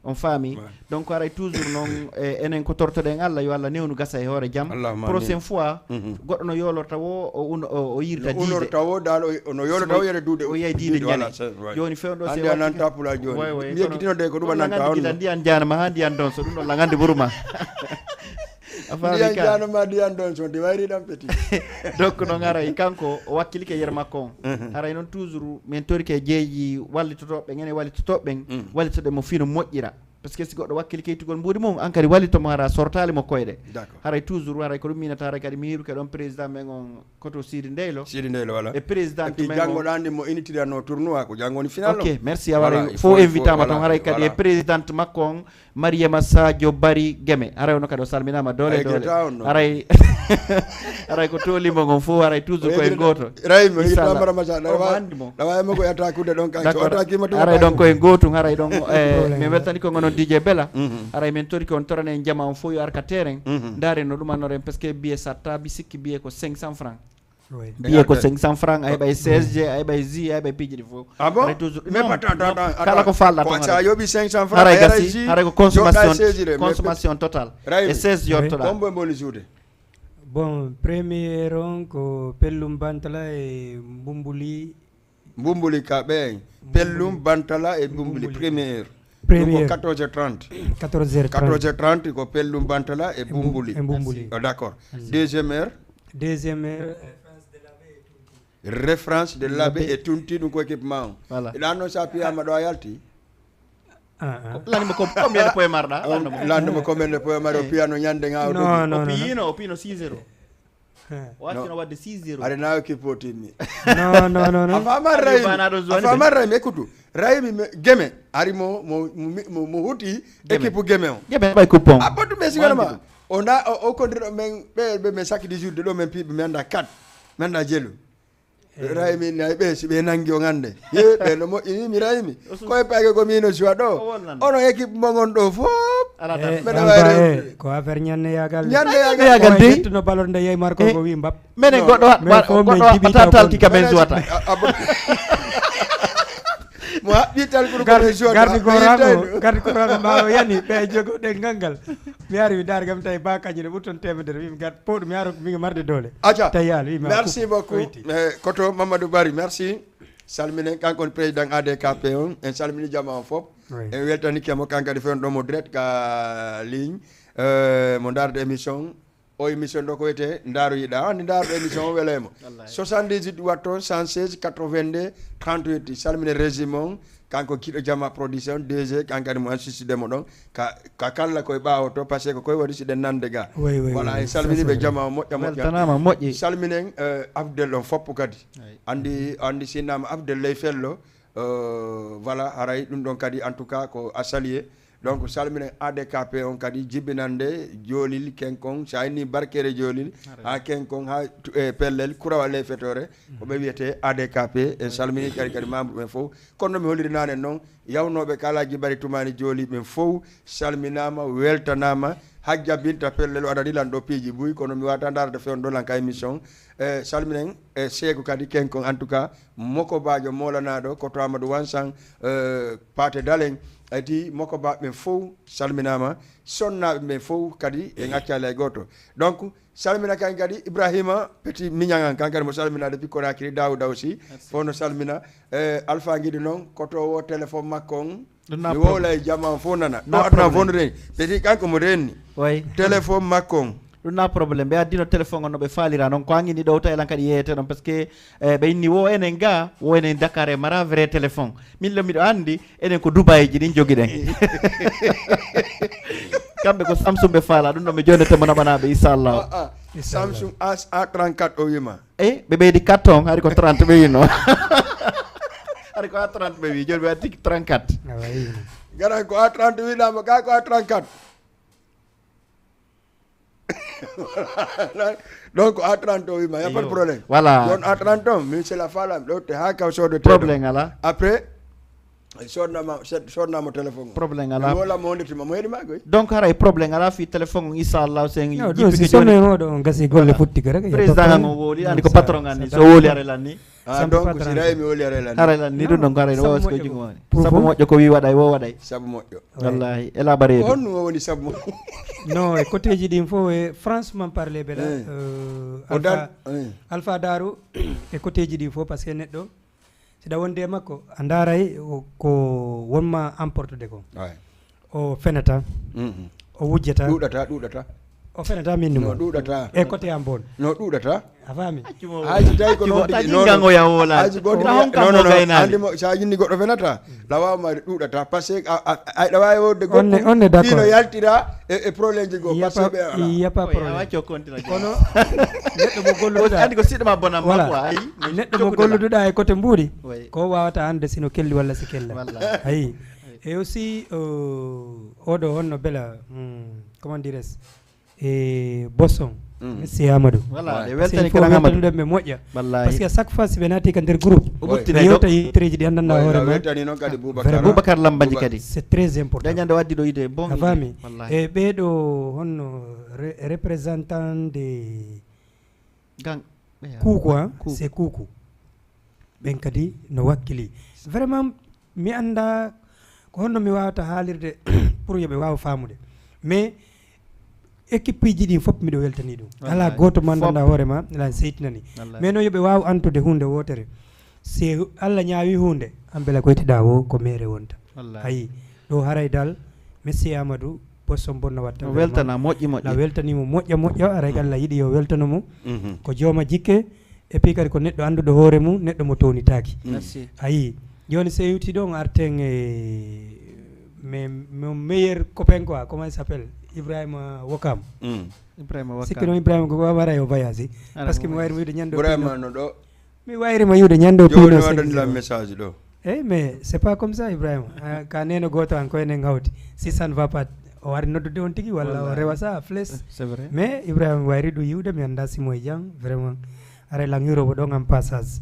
On faami. Donc haray toujours noon e enen ko tortoɗen Allah yo Allah newnu gasa e hoore jam. Prochaine fois goɗɗo no yolorta wo o un o yirta diide. Tawo dal no yolorta wo yere duude o yiyay diide ñane. Joni fewndo se andi ananta pula joni mi yeggitino de ko ɗum ananta on ndiyan janama ha ndiyan donso ɗum ɗon langande ɓuruma. Ndiyan janama ndiyan donso ndi wayri ɗan peti. Donc noon haray kanko o wakkilike yer makko on. Haray noon toujours min torike jeeji wallitotoɓe ene wallitotoɓe ɓen wallitoɗe mo fino moƴƴira. Parce que si goɗɗo wakkili keytugol mbuuɗi mum an kadi wallito mo hara sortali mo koyɗe. Haray toujours haray ko ɗum minata haray kadi mi hiruke ɗon président men on koto sidi ndeylo. Sidi ndeylo wala e président men janngoɗa nde mo initiranno tournoi ko janngo woni final. Ok, merci. Haray fof invitama toon haray kadi e présidente makko on Mariama Sadio Bari Geme haray ono kadi o salminama doole doole. Haray haray ko tolimo ngon fof haray toujours koye goto. Ray mo yitama ramadan ɗawa mo ko yata kude ɗon kan so wata kima tuma. Haray ɗon koye gotum haray ɗon e min weltani ko gonon D J Bela. Haray min toriki on torane en jama on fof yo arka terrain. Ndare no ɗumanoren parce que billet satta bi sikki billet ko cinq cents francs. Billet ko cinq cents francs a heɓay seize g a heɓay ji a heɓay piiji ɗi fof. Ah bon? Mais pas tant tant tant kala ko falɗa toon sa yoɓi cinq cents francs haray gasi haray ko consommation consommation total e seize yottoɗa. Combo e mboni suude. Bon, première on ko Pellum Bantala e Mbumbuli. Mbumbuli ka ɓe Pellum Bantala e Mbumbuli première. Première. Ɗum ko quatorze heures trente. Quatorze heures trente. Quatorze heures trente ko Pellum Bantala e Mbumbuli. E Mbumbuli. Oh, d'accord. Deuxième heure. Deuxième heure. Référence de l'abbé et tunti ɗum ko équipement on. Voilà. Ɗan noon sa piyama ɗo a yalti. Lanimo ko combien de points marɗa? Lanndemo combien de points marɗa o piyano ñande nga o dogi. O piyino, o piyino six zéro. Wattino wadde six zéro. Aɗa na équipe o timmi. Non non non non. Afama Rahimi. Afama Rahimi, écoute. Rahimi Geme ari mo mo mo huti équipe Geme o. Geme ɓay coupe on. A ɓotu mais siganama. O na o kondirɗo men ɓe ɓe men sakki dix jours de ɗo men piɓe mi annda quatre. Mi annda jelu. Raymi nay ɓe si ɓe nangi o gande. Ye ɓe no moƴƴini mi raymi. Koye payge ko mino joie ɗo. Ono équipe mo gon ɗo fof. Mbeɗa wawi rewde. Ko affaire ñanne yagal. Ñanne yagal. Yagal de. Ƴettuno balor nde yeyi marko ko wi mbap. Menen goɗɗo goɗɗo talti ka men joie ta. Mo haɓɓi tan kono kono joie. Gardi gorako. Gardi gorako mbawa yani ɓe jogo ɗe gangal. Mi ari mi daari kam tawi ba kañum ne ɓuri toon temedere wimi gat powɗo mi ara miga marde doole. Aca tawi yaalo wimi. Merci beaucoup. Koto Mamadou Bari, merci. Salminen kanko on président A D K P on, en salmini jama on fof. En weltanike mo kan kadi fewno ɗo mo direct ka ligne. Mo darde émission o émission ɗo ko wiyete ndaaru yiɗa andi ndaaru émission o welemo. Soixante-dix-huit watto cent seize quatre-vingt-deux trente-huit. Salmine régime on. Kanko kiɗo jama production D G kankadi mo assistidemo ɗon ka ka kalla koye ɓawo to parce que ko koye waɗi siɗen nande ga. Voilà en salmini ɓe jama o moƴƴa moƴƴa. Salminen. Abdel on foppo kadi. Andi andi sinnama Abdel ley fello. Voilà haray ɗum ɗon kadi en tout cas ko a salué. Donc salminen A D K P on kadi jibinande joolil kenkon sa inni barkere joolil ha kenkon ha pellel kurawa ley fetore. Ko ɓe wiyete A D K P en salmini kadi kadi membre ɓen fof. Kono no mi hollirinani en noon yawnooɓe kala jibari tumani jooli ɓen fof salminaama weltanaama. Hajja binta pellel o aɗa rilan ɗo piiji buy kono mi wata darde fewndo lan ka émission. E salminen e seego kadi kenkon en tout cas mokobajo molanaɗo koto amadou wansan. Pate dalen adi mokoba ɓen fof salminaama. Sonnaaɓe ɓen fof kadi en accali hay gooto. Donc salmina kan kadi ibrahima petit miñagan kan kadi mo salmina depuis conakry dawda aussi fof no salmina. Alpha guiɗi noon koto o téléphone makko on mi wowla e jama on fof nana ɗo aduna fof no reni petit kanko mo renni. Téléphone makko on. Ɗum na problème ɓe addino téléphone on no ɓe faalira noon ko angini ɗo tawi lan kadi yeyete ɗon parce que ɓe inni wo enen ga wo enen dakar e mara vrai téléphone. Min lo miɗo anndi enen ko dubayiji ɗin jogiɗen. Kamɓe ko samsung ɓe faala ɗum ɗo mi jonnete mo naɓanaɓe inchallah. Samsung a trente-quatre o wima. E ɓe ɓeydi quatre on hari ko trente ɓe wino. Hari ko a trente ɓe wi joni ɓe waddi trente-quatre. Garan ko a trente winama ga ko a trente-quatre. Donc a trente o wima ya pas de problème. Voilà. Don a trente o min c'est la fala ɗo te ha ka sodo. Problème ala. Après sodnama sodnamo téléphone. Problème ala. Wala mo wondetima mo heɗima koy. Donc haray problème ala fi téléphone inchallah sen. Jippike joni. Hoɗo on gasi golle futti ko rek. Président an o woli andi ko patron an ni so woli are lanni. Ah, donc si rayi mi woli aray lan. Aray lan ni ɗum ɗon ko aray no wawa siko jugo mani. Sabu moƴƴo ko wi waɗay wo waɗay. Sabu moƴƴo. Wallahi e labare ɗum. Honno woni sabu moƴƴo? Non, e côtéji ɗin fof e franchement parler bela. Euh, alpha, alpha daru e côtéji ɗin fof parce que neɗɗo siɗa wonde e makko a ndaray ko wonma emportude ko. O fenata. O wujjata. Ɗuɗata, ɗuɗata. O fenata min no ɗuɗata. E côté am bon. No ɗuɗata. A faami. Haji tawi ko non tigi non. Gango ya wola. Haji bon. Non non non. Andi mo sa yinni goddo fenata. La wa ma ɗuɗata parce que ay da wawi wodde goddo. Onne onne d'accord. Dino yaltira e e problème ji go parce que be. Il y a pas problème. Kono neddo mo golluda. Andi ko sidde ma bonam ma quoi. Neddo mo golluda e côté mburi. Ko wawata ande sino kelli wala si kella. Ayi. Et aussi euh, oɗo honno bela hmm, comment dirais e bosson. Si amadou weltaniɗen ɓe moƴƴa. Parce que chaque fois si ɓe naati ka nder groupe ɓe yewta yewtereji ɗi anndanɗa hoore ma. Boubacar lambaji kadi c'est très important. Dañande waddi ɗo ide bon a faami. E ɓeeɗo honno représentant de Gang. Coucou hein, c'est coucou. Ɓen kadi no wakkili vraiment. Mi annda ko honno mi wawata haalirde pour yoɓe waw famude mais équipe ji ɗin fof miɗo weltani ɗum. Ala goto mandanɗa hoorema ala seytinani. Mais no yoɓe waw antude hunde wotere. Si allah ñawi hunde an bela koytiɗa wo ko mere wonta. Ayi ɗo haray dal. Messi amadou bosson bonna watta weltana moƴƴi moƴƴi. Na weltanimo moƴƴa moƴƴa aray allah yiɗi yo weltano mo. Ko jooma jikke. Et puis kadi ko neɗɗo annduɗo hoore mum, neɗɗo mo townitaaki. Merci. A yii, jooni so yewti ɗo, on arten e mais mon meilleur copain quoi, comment il s'appelle? Ibrahima Wokam. Mm. Ibrahima Sikki Waka. Noon Ibrahima ko wawara yo voyage. Ara Parce que mo mi wayri mo yiwde ñande o Ibrahima pino. No ɗo. Mi wayri mo yiwde ñande o Joni pino mi cinq waɗani la zéro. Message ɗo. Eh, mais c'est pas comme ça, Ibrahima. Ah, ka neno goto an ko enen hawti. Si ça ne va pas, o ari noddude on tigi walla o Wallahi. Rewa sa flèche. C'est vrai. Mais Ibrahima wayri ɗum yiwde, mi annda si mo e jam vraiment. Ara lang yurobo ɗon en passage.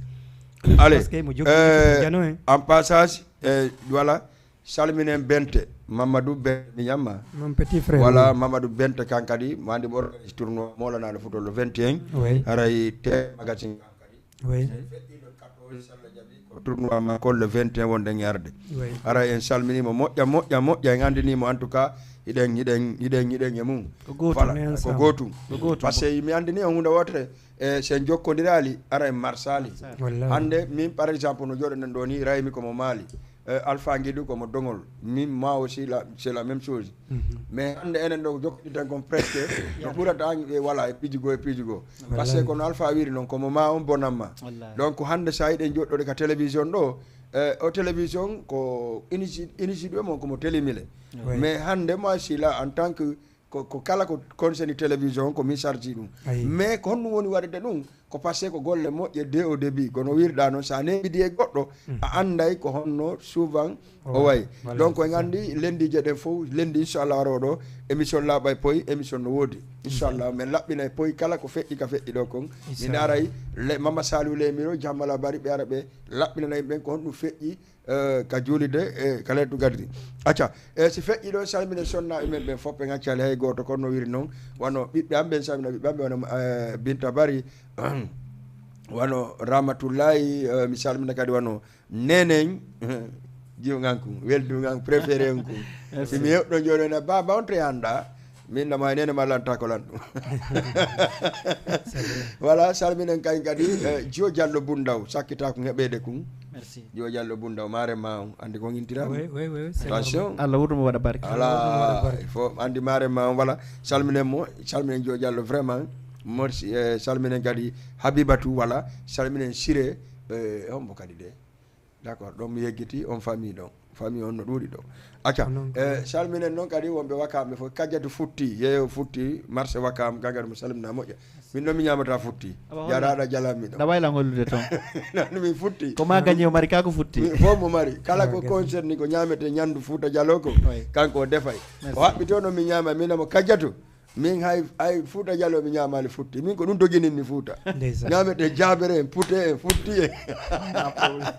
Allez, Parce que mo jokki euh, jano en. En passage, euh, voilà, salminen Bente, Mamadou Bente mi ñamma. Mon petit frère. Voilà, Mamadou Bente kan kadi, mo andi mo organise tournoi, mo lana le football le vingt et un. Oui. Aray te magazine kan kadi. Oui. Feɗɗiɗo quatorze, Salla Jabi, ko tournoi makko le vingt et un wonɗen e arde. Oui. Ara en salminimo moƴƴa moƴƴa moƴƴa, en andinimo en tout cas hiɗen hiɗen hiɗen hiɗen e mum. Ko gootum. Voilà, On est ko ensemble. Gootum. Ko gootum. Parce que mi andini on hunde wotere, e sen jokkodirali ara en marsali. Wallahi. Hande min par exemple no joɗoɗen ɗo ni, Raymi komo Mali, e Alpha Guidu komo Dogol, min ma aussi la, c'est la même chose. Mhm. Mais hande enen ɗo jokkodirten kon presque no ɓurata an e voilà e piiji goo e piiji goo. Parce que Wallahi. Kono Alpha wiri noon komo ma on bonamma. Wallahi. Donc hande sa yiɗen joɗɗode ka télévision ɗo, e o télévision ko initiative mon komo télémile. Oui. Mais hande moi je suis là en tant que ko, ko kala ko concerne télévision ko min charge ɗum. Ayi. Mais ko honɗum woni waɗude ɗum? Ko parce que ko golle moƴƴe de au début, kono wirɗa noon sa newidi e goɗɗo a anday ko honno souvent o wayi. Donc en andi lendije ɗen fof, lendi inchallah aroɗo émission laaɓa e poyi, émission no woodi inchallah. Min laɓɓina e poyi kala ko feƴƴi ka feƴƴi ɗo kon. Min aray le Mama Saliou Lemiro, Jammala Bari, ɓe ara ɓe laɓɓinana yimɓe ɓen ko honɗum feƴƴi, eh, ka juulide e ka lettu gadri. Acca, e si feƴƴi ɗo, salmina sonna e men ɓen fof, ɓe gaccali hay gooto, kono no wiri noon. Wano ɓiɓɓe am ɓen, salmina ɓiɓɓe am ɓe, wano eh, Binta Bari, wano Ramatullahi, eh, mi salmina kadi wano Nenen, jiwgan kun, weldugan, préféré on kun. Si mi heɓɗo jooɗo na baba on to yanda, min nama nene ma lanta ko lan ɗum. Voilà, salminen kañ kadi, eh, Jiyo Jallo Bundaw, sakkita ko heɓede kun. Merci. Jiyo Jallo Bundaw, mare ma on, andi ko intira. Oui, oui, oui, c'est Attention. Allah wuurnu mo waɗa barke. Voilà, il faut andi mare ma on, voilà. Salminen mo, salminen Jiyo Jallo vraiment. Merci, eh, salminen kadi Habibatu, voilà. Salminen Siré, eh, hombo kadi de. D'accord, ɗon mi yeggiti on famille ɗon. Famille on no ɗuuɗi ɗo. Acca, Ko noon, ko eh, salminen noon kadi wonɓe Wakaam ɓe fof. Kajjatu futti, yeeyo futti, marché Wakaam, gagari mo salmina moƴƴa. Min noon mi ñamata futti. Awa, holla. Jaraɗa jalami ɗo. Ɗa wayla ngollude toon. Nani min futti. Ko ma gañi o mari ka ko futti. Mi fof mo mari. Kala Ah, ko gasi. Concert ni ko ñamete ñandu Fuuta Jalo ko. Oui. Kanko o defay. Merci. O haɓɓito no mi ñama, min mo Kajjatu. Min hay, hay Fuuta Jalo mi ñamali futti. Min ko ɗum doginimmi Fuuta. Ndeysaan. Ñamete jabere en, pute en, futti en. Ah, problème.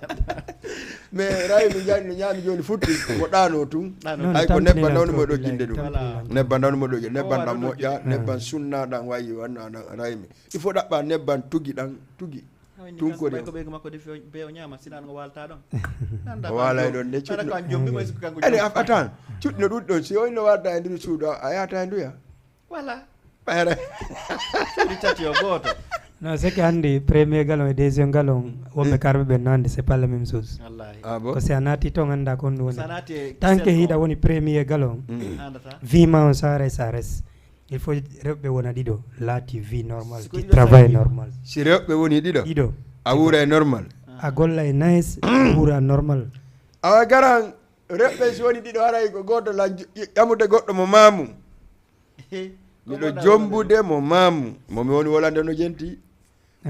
Mais ray mi jani no ñami joni futti. Ko ɗano tun. Ɗano. Non, Ay ko tampinira nebban nawni mo trop, ɗogginde billahi, ɗum. Voilà. tampinira. Nebban nawni mo ɗogginde. Nebban O ɗan waɗa moƴƴa, ɗogginde. nebban sunna ɗan wayi wan anan ray mi. Il faut ɗaɓɓa nebban tugi ɗan, tugi. Hawni Tun kan ko ɓay ɗen. Ko ɓeygu makko defi o- be o ñama, sinan o walta ɗon. O walay ɗon de, Aɗa cuɗɗo. ko an jombi mo, est-ce que kanko Allez, jombi? Attends, cuɗɗo ɗuɗɗo si o inno walta e nder suudu a yahata e nduya. Voilà. Ɓayre. Cuuɗi tati o gooto. Non, c'est que hannde premier galon et deuxième galon, wonɓe karɓe ɓen no anndi, c'est pas la même chose. Wallahi. Ah bon? Ko si a naati toon annda ko honɗum woni. Sa naati e Tant que cercle hiɗa o. Woni premier galon, Mm. Andata. Vie ma on sa reste, sa reste. Il faut rewɓe wona ɗiɗo, laati vie normal, Si ko qui ɗiɗo travaille saki. Normal. Si rewɓe woni ɗiɗo, Ɗiɗo. A wuura e normal. A golla e nice, a wuura normal. Awa garan, rewɓe si woni ɗiɗo haray ko gooto lan ƴamude goɗɗo mo maamu. Miɗo jombude mo maamu. Mo mi woni wolande no jenti.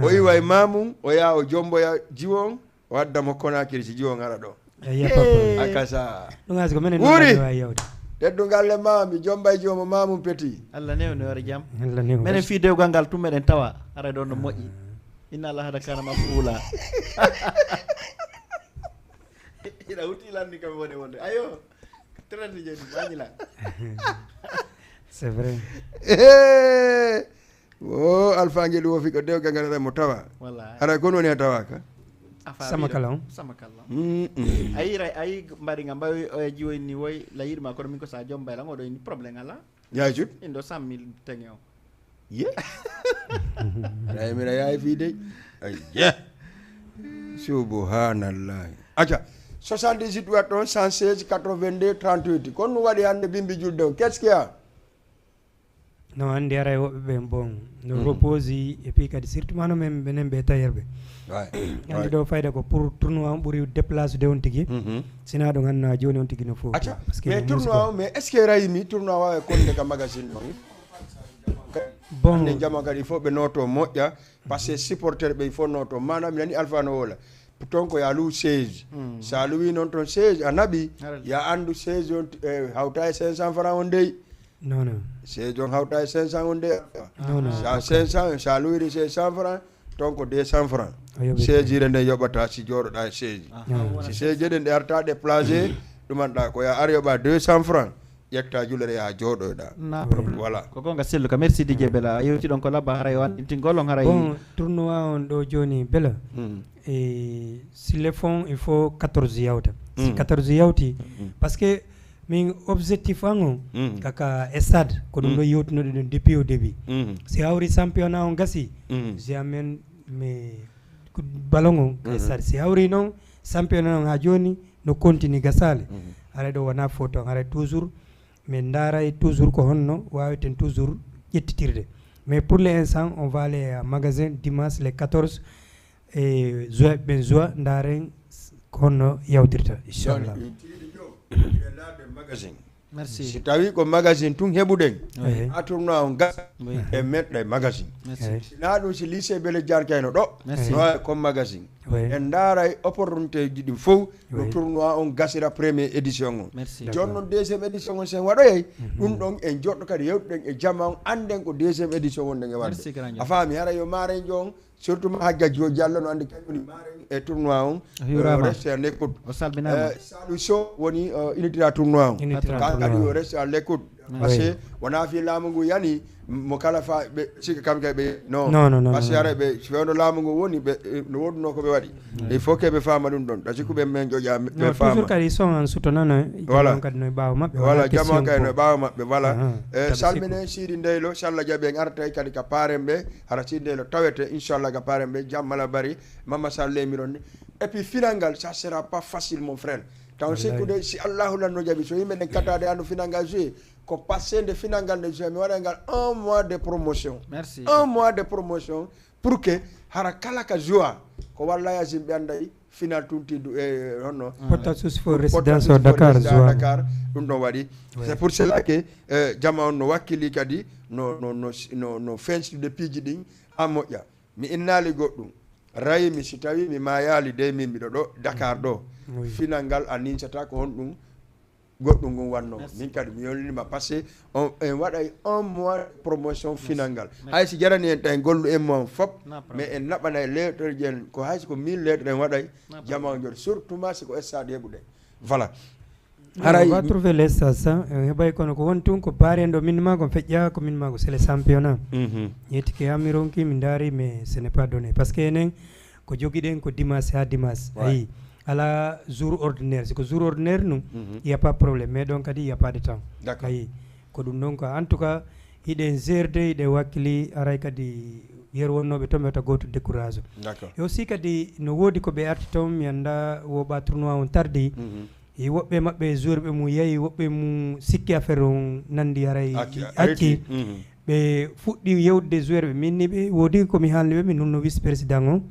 O iwa e maamum, o yaha o jomboya jiwo on, o adda mo Konakiri si jiwo on ara ɗo. Eyi, papa. Akasa. Ɗum asi ko menen Wuri. Wawi yawde. Teddungal le ma, mi jomba e jiwo mo maamum petit. Allah newni hoore jam. Allah newni. Menen fii dewgal ngal tun meɗen tawa. Haray ɗon no moƴƴi. Inna Allah hada kana mafuula. Ina huti lanni kam woni wonde. Ayo. Trente jeni, mañila. C'est vrai. Eh, o Alpha Ngel wofi ko dewgal ngal mo tawa. Wallahi. Hara kon woni a tawaka. Afa Sama biro. Kala on. Sama kala. Mm, mm. Ayi ray, ayi mbari ngam mbawi o e jiwoy ni woy la yirma kono min ko sa jom bayla ngoɗo ini problème ala. Yajut. Indo cent mille tenge o. Ye. Ay mira yaay fi de. Ay ye. Subhanallah. Acha. Soixante-dix-huit watton cent seize quatre-vingt-deux trente-huit. Kon no waɗi hande bimbi julde on. Qu'est-ce qu'il y a? No anndi ara e woɓɓe ɓen, bon, no repose, et puis kadi surtout mano men, menen ɓe tailleur ɓe. Anndi ɗo fayda ko pour tournoi on ɓuri déplace de on tigi. Sina ɗum anna jooni on tigi no fof. Acca, parce que mais tournoi on, mais est-ce que raymi tournoi wawa e konde ka magazine ɗon? Bon, ne jama kadi il faut ɓe noto moƴƴa, parce que supporter ɓe il faut noto. Mana mi nani Alpha no wola. Ton ko ya lu seize. Sa luwi non ton seize a naɓi, ya andu seize on, eh, hawta e cinq cents francs on dey. Non, non. Seize on hawta e cinq cents on dey. Non, non. Sa cinq cents, sa luwiri cinq cents francs, ton ko deux cents francs. Seize ire nde yoɓata si joɗoɗa e seize. Si seize ɗen ɗe arta ɗe placé, ɗumanɗa ko ya ar yoɓa deux cents francs. Ƴetta julere ya joɗoɗa. Na problème. Voilà. Ko gonga selluka. Merci Didier Bella. A yewti ɗon ko labba haray o anndintingol on haray. Bon, tournoi on ɗo jooni Bella. E si le fond il faut quatorze yawta. Si quatorze yawti, parce que min objectif an on kaka stade ko ɗum ɗo yewtunoɗo ɗum depuis au début. Si hawri championnat on gasi, jamais mais ballon on ka stade. Si hawri noon championnat on ha jooni no continue gasale. Haray ɗo wona faute on, haray toujours min ndaaray toujours ko honno waaweten toujours ƴettitirde. Mais pour l'instant on va aller à magasin dimanche le quatorze e joie, ɓen joie ndaaren ko honno yawtirta, inchallah. Magazine. Merci. Si tawi ko magazine tun heɓuɗen, a tournoi on gasa e meɗɗa e magazine. Sina ɗum si lycée Bele Jan kayno ɗo no wawi comme magazine. En ndaaray opportunité ji ɗin fof no tournoi on gasira première édition on. Jooni noon deuxième édition on sen waɗoyay ɗum ɗon en joɗɗo kadi yewtuɗen e jama on, annden ko deuxième édition on nden e waɗde. A faami? Hara yo maaren jo on, surtout ma Hajja Jo Diallo no anndi kañum woni maaren e tournoi on. Reste à l'écoute. Salu Sow woni unitira tournoi on. Kan kadi yo reste à l'écoute. Parce que wona fi laamu ngu yani mo kala fa ɓe sika kam kay ɓe non. Parce que ara ɓe fewndo laamu ngu woni ɓe no woduno ko ɓe waɗi. Il faut que ɓe faama ɗum ɗon. Ɗa sikku ɓe men joƴa ɓe faama. Toujours kadi son an sutonana. Voilà. Kadi no ɓaawo maɓɓe. Voilà, jama kay no ɓaawo maɓɓe. Voilà. Salmine Sidi Ndeylo, salla jaɓi en artay kadi ka paren ɓe. Hara Sidi Ndeylo tawete inchallah ka paren ɓe, jammala bari. Mama Sall lemiron ni. Et puis final ngal ça sera pas facile mon frère. Taw sikkude si Allahu lanno jaɓi so yimɓe ɗen katade ando final ngal joué, ko passé nde final ngal nde joué mi waɗa ngal un mois de promotion. Un mois de promotion pour que hara kala ka joie ko walla yasin ɓe anday final tuntidu e honno. Potta susi fo résidence o Dakar joie Dakar. Ɗum ɗon waɗi. C'est pour cela que jama on no wakkili kadi no no no no no fensitude piiji ɗin ha moƴƴa. Mi innaali goɗɗum. Raymi si tawi mi maayaali dey min miɗo ɗo Dakar ɗo. Final ngal a ninsata ko honɗum goɗɗum ngun wanno. Min kadi mi yolnima parce que on en waɗay un mois promotion final ngal. Hay si jarani en tawi gollu en mo on fop mais en naɓanay lettre ji en ko hay si ko mille lettre en waɗay jama on jot surtout ma si ko stade heɓuɗen. Voilà. Haray on va trouver les sasa en heɓay kono ko woni tun ko baari en ɗo min ma ko feƴƴa ko min ma ko c'est le championnat. Yetti ke amironki mi ndaari mais ce n'est pas donné parce que enen ko jogiɗen ko dimanche ha dimanche ayi. Ala jour ordinaire si ko jour ordinaire nu il y a pas problème mais ɗon kadi il y a pas de temps. Ayi. Ko ɗum ɗon ko en tout cas hiɗen gerde hiɗen wakkili aray kadi yeru wonnooɓe toon ɓe wata gooto décourage. E aussi kadi no woodi ko ɓe arti toon mi annda woɓa tournoi on tardi. E woɓɓe maɓɓe joueur ɓe mum yahi woɓɓe mum sikki affaire on nandi haray acci. Ɓe fuɗɗi yewtude joueur ɓe min ni ɓe woodi komi haalni ɓe min nunno vice président on.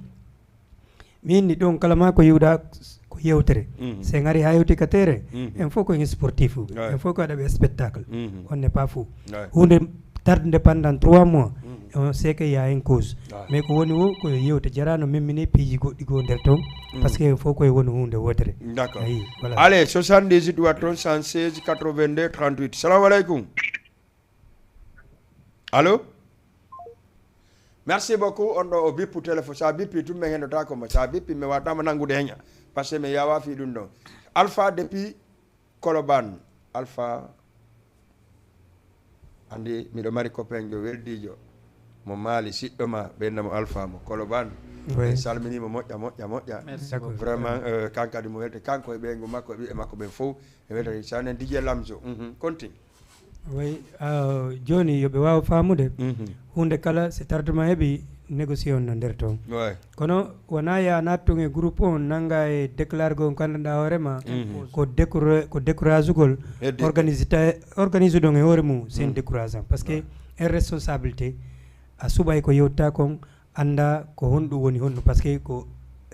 Min ni ɗon kala ma ko yiwɗa ko yewtere. Si en ari ha yewti ka terrain en fof ko en sportif en fof ko waɗaɓe spectacle. On n'est pas fou. Hunde tardude pendant trois mois on sait que y a une cause. Mais ko woni wo ko yewte jarano memmine piiji goɗɗi goo nder toon. Parce que en fof koye woni hunde wotere. D'accord. Ayi, voilà. Allez, soixante-dix-huit watton cent seize quatre-vingt-deux trente-huit. Salamu aleykum. Allo. Merci beaucoup. On ɗo o bippu téléphone sa bippi tum min hennotako mo sa bippi mi watama nanngude heña. Parce que mi yawa fi ɗum ɗon. Alpha depuis Koloban. Alpha. Andi miɗo mari copain jo weldijo mo maali siɗɗo ma ɓeyna mo Alpha mo Koloban. En salminimo moƴƴa moƴƴa moƴƴa. Vraiment. Kanko kadi mo welte kanko e ɓeyngu makko e ɓiɓɓe makko ɓen fof. E weltani sanen Didier Lamzo. Continue. Wi. Jooni yo ɓe waaw faamude huunde kala si tardement heɓi négocier on no nder toon. Ouais. Kono wona ya naat tun e groupe on nanga e déclare gol ko anndanɗaa hoore ma, Mhm. ko découra- ko découragugol Hedde. organise ta- organise ɗon e hoore mum, c'est un Mhm. décourageant. Parce que Ouais. en responsabilité, a suɓay ko yewta kon, annda ko honɗum woni honɗum. Parce que ko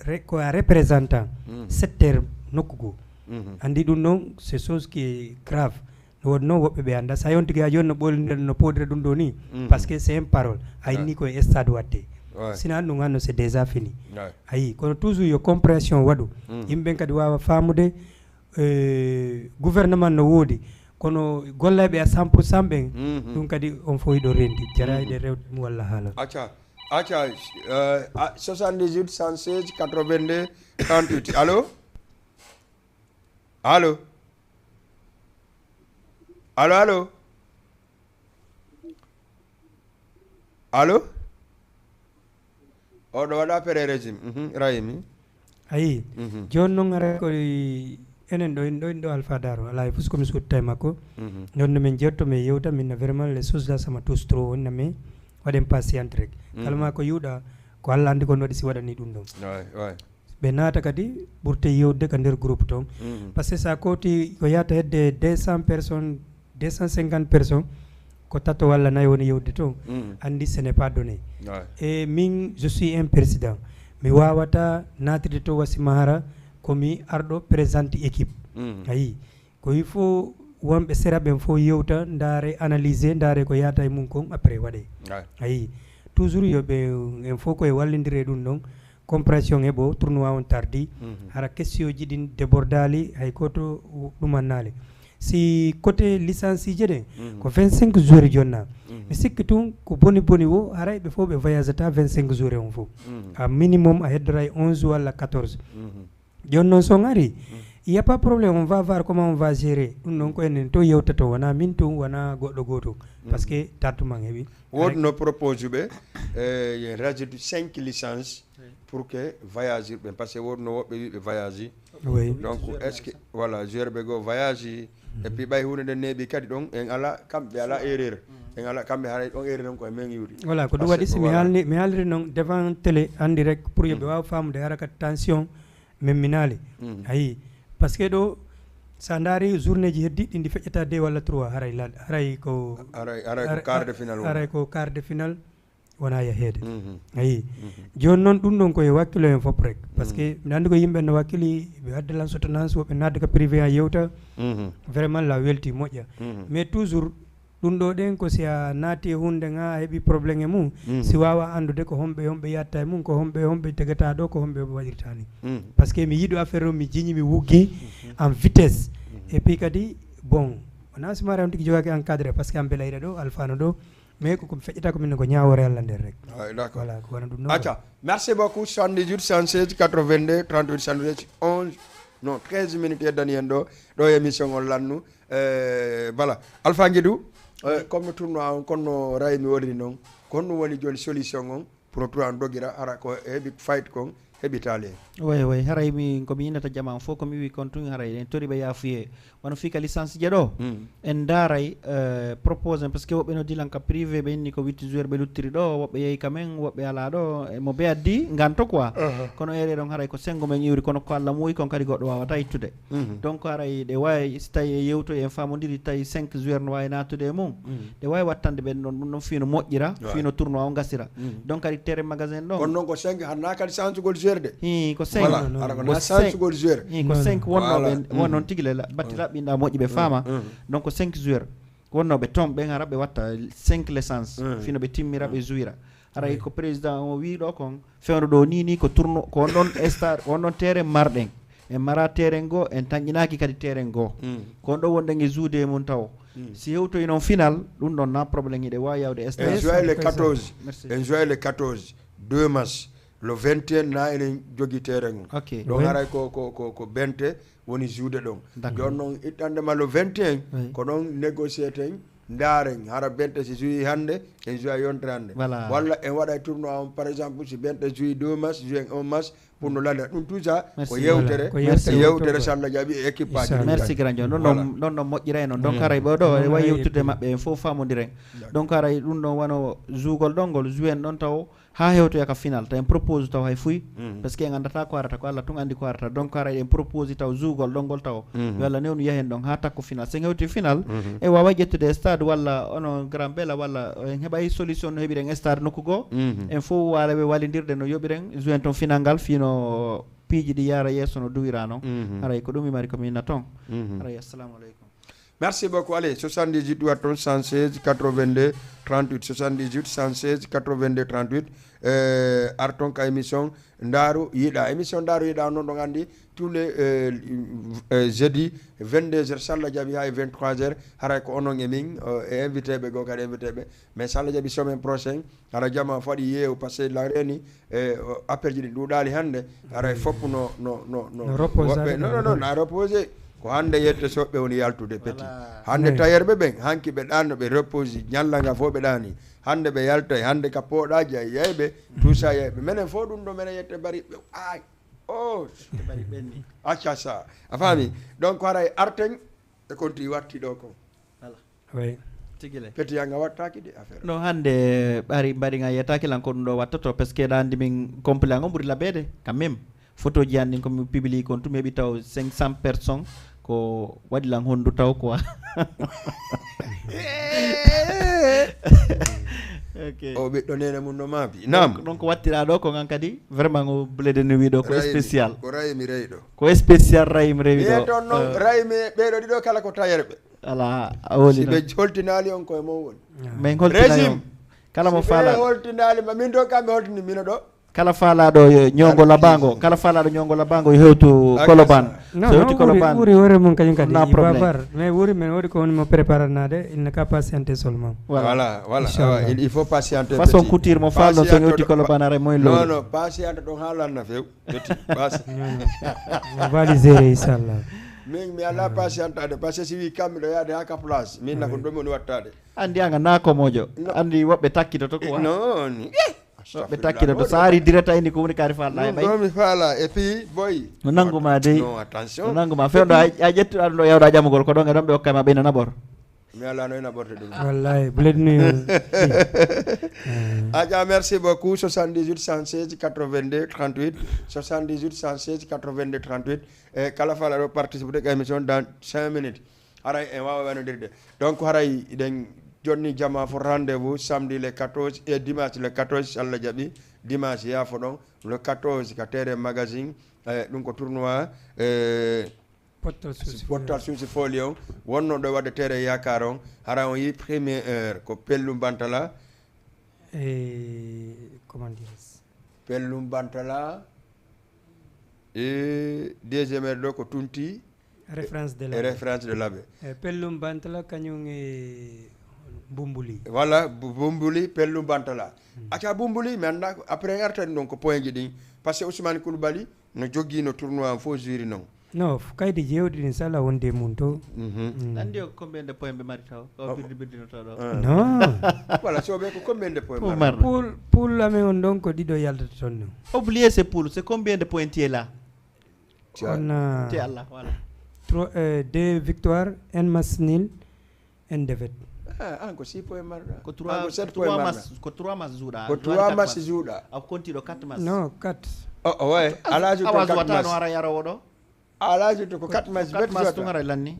re- ko a représentant Mhm. secteur nokku goo. Mhm. Anndi ɗum noon, c'est chose qui est grave. No woodi noon woɓɓe ɓe annda. So a yonti gaa jooni no ɓoolindira ɗum, no poodira ɗum ɗo ni. Mhm. Parce que c'est un parole. A Ouais. inni ko e stade watte. Ouais. Sinon ɗum hanno c'est déjà fini. Ouais. A yii, kono toujours yo compréhension waɗu. Mhm. Yimɓe ɓen kadi waawa faamude, eh, gouvernement no woodi. Kono gollayɓe à cent pour cent ɓen, Mhm. ɗum kadi on fof hiɗo rendi. Jaraade Mhm. rewde ɗum walla haala. Acca, acca, euh, ah, soixante-dix-huit, cent seize, quatre-vingt-deux, trente-huit. Allô? Allô? Allô, allô? Allô? Oɗo waɗa pere régime. Mhm, Rahimi. A yii, Mhm. jooni noon hara ko enen ɗo, en ɗo, en ɗo Alpha Daro, alaa e fof ko mi sutta e makko. Mhm. Noon no min jeewto, min yewta, min no vraiment les choses là, ça me touche trop, on no min waɗen patiente rek. Kala Mhm. ma ko yiwɗa, ko Alla anndi ko no waɗi si waɗani ɗum ɗon. Ouais, ouais. Ɓe naata kadi ɓurte yewde ka nder groupe toon. Mhm. Parce que so a kowti ko yahata hedde deux cents personnes, deux cent cinquante personnes, ko tato walla nayo woni yewde toon. Mhm. Anndi ce n'est pas donné. Ouais. E min, je suis un président. Mi waawata naatirde to wasi mahara ko mi arɗo présente équipe. Mhm. A yii, ko il faut wonɓe sera ɓen fof yewta, ndaare, analyser, ndaare ko yahata e mum kon, après waɗe. Ouais. A yii, toujours yo ɓe, en fof koye wallindire ɗum ɗon. Compréhension heɓo, tournoi on tardi. Mhm. Hara question ji ɗin débordali, hay gooto ɗumannaali. Si côté licence ji ɗen, Mhm. ko vingt-cinq joueurs jonna. Mhm. Mi sikki tun ko boni boni wo, haray ɓe fof ɓe voyagata vingt-cinq joueurs on fof. Mhm. A minimum a heddoray onze walla quatorze. Mhm. Jooni noon so on ari, il y a pas problème, on va voir comment on va gérer. Ɗum noon ko enen to yewtato, wona min tun, wona goɗɗo gooto. Parce que tardement heɓi. Woodno propose ɓe, eh, rajoute cinq licences pour que voyageur ɓen, parce que woodno woɓɓe wiɓe voyage. Oui. Donc est-ce que, voilà, joueur ɓe goo voyage, et puis ɓay huunde nden neeɓi kadi ɗon, en ala, kamɓe ala erreur. En ala, kamɓe haray ɗon erreur on ko e men iwri. Voilà, ko ɗum Parce waɗi que, si mi voilà. haalni, mi haaliri noon devant télé, anndi rek, pour yo ɓe waaw faamude hara ka tension, memminaali. Mhm. A yii, parce que ɗo, so a ndaari journée ji heddi ɗi ndi feƴƴata deux walla trois, haray la-, haray ko Haray, haray ko quart de finale woni. Haray ko quart de finale, wona yaheede. Mhm. A yii. Mhm. Jooni noon ɗum ɗon ko e wakkilo en fof rek. Parce Mhm. que mbiɗa anndi ko yimɓe no wakkili, ɓe adda lan soutenance, woɓɓe naatde ka privé a yewta. Mhm. Vraiment la welti moƴƴa. Mhm. Mais toujours, ɗum ɗo ɗen ko si a naati e huunde nga a heɓi problème e mum, Mhm. si waawa anndude ko homɓe, homɓe yatta e mum, ko homɓe, homɓe tegata ɗo, ko homɓe, homɓe waɗirta ni. Mhm. Parce que mi yiɗo affaire o, mi jiñi, mi wuggi en vitesse. Et puis kadi, bon, wona si mara on tigi jogaaki encadré, parce que an belayɗa ɗo, alfano ɗo, mais ko, ko mi feƴƴata ko min ko ñaawoore Alla nder rek. Ouais, d'accord. Voilà, ko wona ɗum noon. Acca, merci beaucoup. Soixante-dix-huit, cent seize, quatre-vingt-deux, trente-huit, soixante-dix, onze, non, treize minutes yeddani en ɗo, ɗo e émission on lannu. Eh, voilà. Alpha Guédou, eh, comme no tournoi on, kono no Rahimi waɗiri noon, ko honɗum woni jooni solution on pour no tournoi on dogira, hara ko heɓi fight kon, heɓitaali en. Way, way, haray mi, ko mi innata jama on fof, ko mi wi kon tun, haray en tori ɓe yaafuye. Wano fii ka licence je ɗo, Mm. en ndaaray, eh, propose en, parce que woɓɓe no dilan ka privé, ɓe inni ko huit joueur ɓe luttiri ɗo, woɓɓe yehi ka men, woɓɓe ala ɗo, e mo ɓe addi, nganto quoi. Kono ere ɗon haray ko sengo men iwri, kono ko Alla muuyi kon kadi goɗɗo waawata ittude. Mhm. Donc haray ɗe waawi, si tawi e yewtoyi en faamodiri, tawi cinq joueur no waawi naatude e mum. Mhm. Ɗe waawi wattande ɓen ɗon, ɗum ɗon fii no moƴƴira, Ouais. fii no tournoi on gasira. Mhm. Donc kadi terrain magasin ɗon. Kono noon ko cinq, hannaa kadi sansugol joueur de. Hii, ko cinq. Voilà, hara ko naa sansugol joueur. Hii, ko cinq wonnooɓe, Voilà. won noon tigi lela, batti laɓɓinɗa moƴƴi ɓe faama. Mhm. Donc ko cinq joueur. Wonnooɓe toon ɓen hara ɓe watta cinq licence. Mhm. Fii no ɓe timmira, ɓe jouira. Haray ko président o wii ɗo kon, fewndo ɗo ni, ni ko tournoi, ko on ɗon star, on ɗon terrain marɗen. En mara terrain goo, en tanƴinaaki kadi terrain goo. Mm. Ko on ɗon wonɗen e joude e mum tawo. Mm. Si hewtoyi noon final, ɗum ɗon na problème, hiɗe waawi yawde star. En joue le quatorze. Merci. En joue le quatorze, deux mars. Le vingt et un na enen jogi terrain on. Ok. Ɗon haray ko, ko, ko, ko Bente woni joude ɗon. D'accord. Jooni noon ittande ma le vingt et un, oui, ko ɗon négocier ten, ndaaren, hara Bente si joué hannde, en joué yontere hannde. Voilà. Walla en waɗa tournoi on, par exemple, si Bente joué deux matchs, joué un match, Pour no lana ɗum tout ça ko yewtere, ko yewtere so Allah jaɓi e équipe aji. Merci grand John. Ɗon ɗon ɗon ɗon moƴƴira e noon. Donc haray ɓo ɗo e wawi yewtude maɓɓe en fof famondiren. Donc haray ɗum ɗon wano zuugol ɗon ngol, jouer en ɗon taw ha hewtoya ka final, taw en propose taw hay fuy. Parce que en andata ko arata, ko Allah tun andi ko arata. Donc haray en propose taw zuugol ɗon ngol taw yo Allah newnu yahen ɗon ha takko final. So en hewti final, e wawa ƴettude stade walla ono Grand Bella walla en heɓay solution no heɓiren stade nokku goo. En fof wala ɓe wallidirde no yoɓiren jouer en ton final ngal fino piiji ɗi yaara yeeso no duwira noon. Haray ko ɗum mi mari ko mi inna toon. Haray assalamu aleykum. Merci beaucoup. Allez, soixante-dix-huit watton cent seize quatre-vingt-deux trente-huit, soixante-dix-huit cent seize quatre-vingt-deux trente-huit. Euh, arton ka émission Ndaaru Yiɗa. Émission Ndaaru Yiɗa noon ɗon anndi tous les euh, euh, jeudi vingt-deux heures so Allah jaɓi haa e vingt-trois heures. Haray ko onon e min euh, e invité ɓe goo kadi invité ɓe. Mais so Allah jaɓi semaine prochaine hara jama fo waɗi yeewu parce que la reeni e appel ji ɗi ɗuuɗaali hannde. Haray fof no no no no woɓɓe non non non na reposé. Ko hannde yette soɓɓe woni yaltude peti hannde tayerɓe ɓen hanki ɓe ɗanno ɓe reposi ñalla nga fof ɓe ɗani. Hannde ɓe yaltay hannde ka pooɗaji ay yeyɓe. Tout ça yeyɓe menen fof ɗum ɗo menen yette bari ɓe ay o bari ɓenni acca sa a faami. Donc haray arten e konti watti ɗo ko Voilà. Oui. Tigi le. Petit yanga wattaki de affaire. No hande bari bari nga yetaki lan ko ɗum ɗo wattoto parce que ɗa andi min complet ngo ɓuri laɓede quand même. Photo ji an ɗin komi publie kon tumi heɓi taw cinq cent personnes ko waɗi lan hondu taw quoi. Ok. O ɓiɗɗo nene mum no maabi. Nam. Donc wattira ɗo ko ngan kadi vraiment o blede no wiɗo ko spécial. Ko rayi mi reyi ɗo. Ko spécial rayi mi rewi ɗo. Toon noon rayi mi ɓeɗo ɗiɗo kala ko tayere ɓe. Ala a woni si ɓe holtinaali on koye mon woni. Min holtinaali on kala mo faala. Holtinaali ma min ɗo kamɓe holtini mino ɗo. Kala faalaɗo ñogo labango kala faalaɗo ñogo labango yo hewtu koloban. So hewti koloban ɓuri hoore mum kañum kadi babar mais ɓuri men woodi ko woni mo préparanade il ne ka patienté seulement. Voilà voilà il faut patienté. Façon couture mo faalɗo so hewti koloban ara moyen lo. Non non patienté ɗon haalanna few. Eti bas. Mo bali zere inchallah. Min mi ala patientade parce que si wi kam miɗo yaade ha ka place min na ko ɗum woni wattade. Andi anga na ko mojo andi woɓɓe takkito to ko wa. Non. Woɓɓe takkito to so ari direct ayni ko woni kari faala e bay. Ɗum mi faala et puis boy. No nanguma dey. No attention. No nanguma fewndo a ƴettuɗa ɗum ɗo yawɗa ƴamugol ko ɗon e ɗon ɓe hokkay ma ɓeyna naɓor. Mi alano ena ɓorte ɗum. Wallahi bled ni. Aja merci beaucoup soixante-dix-huit cent seize quatre-vingt-deux trente-huit soixante-dix-huit cent seize quatre-vingt-deux trente-huit. E kala fala ɗo participe de émission dans cinq minutes. Haray en wawa wanodirde donc haray iɗen jonni jama fo rendez-vous samedi le quatorze et dimanche le quatorze so Allah jaɓi. Dimanche yaafo ɗon le quatorze ka terrain magazine. E ɗum ko tournoi e Pottal suusi fooli on wonno ɗo wadde tere yakar on hara on yi premier heure ko pellum bantala. E comment dire? Pellum bantala e deuxième heure ɗo ko tunti. Référence de l'abbé. Référence de l'abbé. E pellum bantala kañum e bumbuli. Voilà bumbuli pellum bantala. Acca bumbuli mi annda après artani ɗon ko point ji ɗin parce que Ousmane Koulibaly no joggi no tournoi am fof juri noon. No kaydi jewɗi ɗin sala wonde e mum to. Anndi o ko combien de point ɓe mari taw o birdi birdinoto ɗo. Non. Voilà soɓe ko combien de point mari. Pool pool amen on ɗon ko ɗiɗo yaltata toon non. Oublier ce pool c'est combien de point tu es là? On a te Allah voilà. Trois euh, deux victoires, un match nul, un défaite. Ah, an ko six point marɗa. Ko trois ko sept point marɗa. Ko trois match juuɗa. Ko trois match juuɗa. A konti ɗo quatre match. Non, quatre. Oh, oh ouais. Alaji ko quatre match. Awa juwata no ara yaro woɗo. Alaji to ko quatre match. Quatre match tun ara lanni.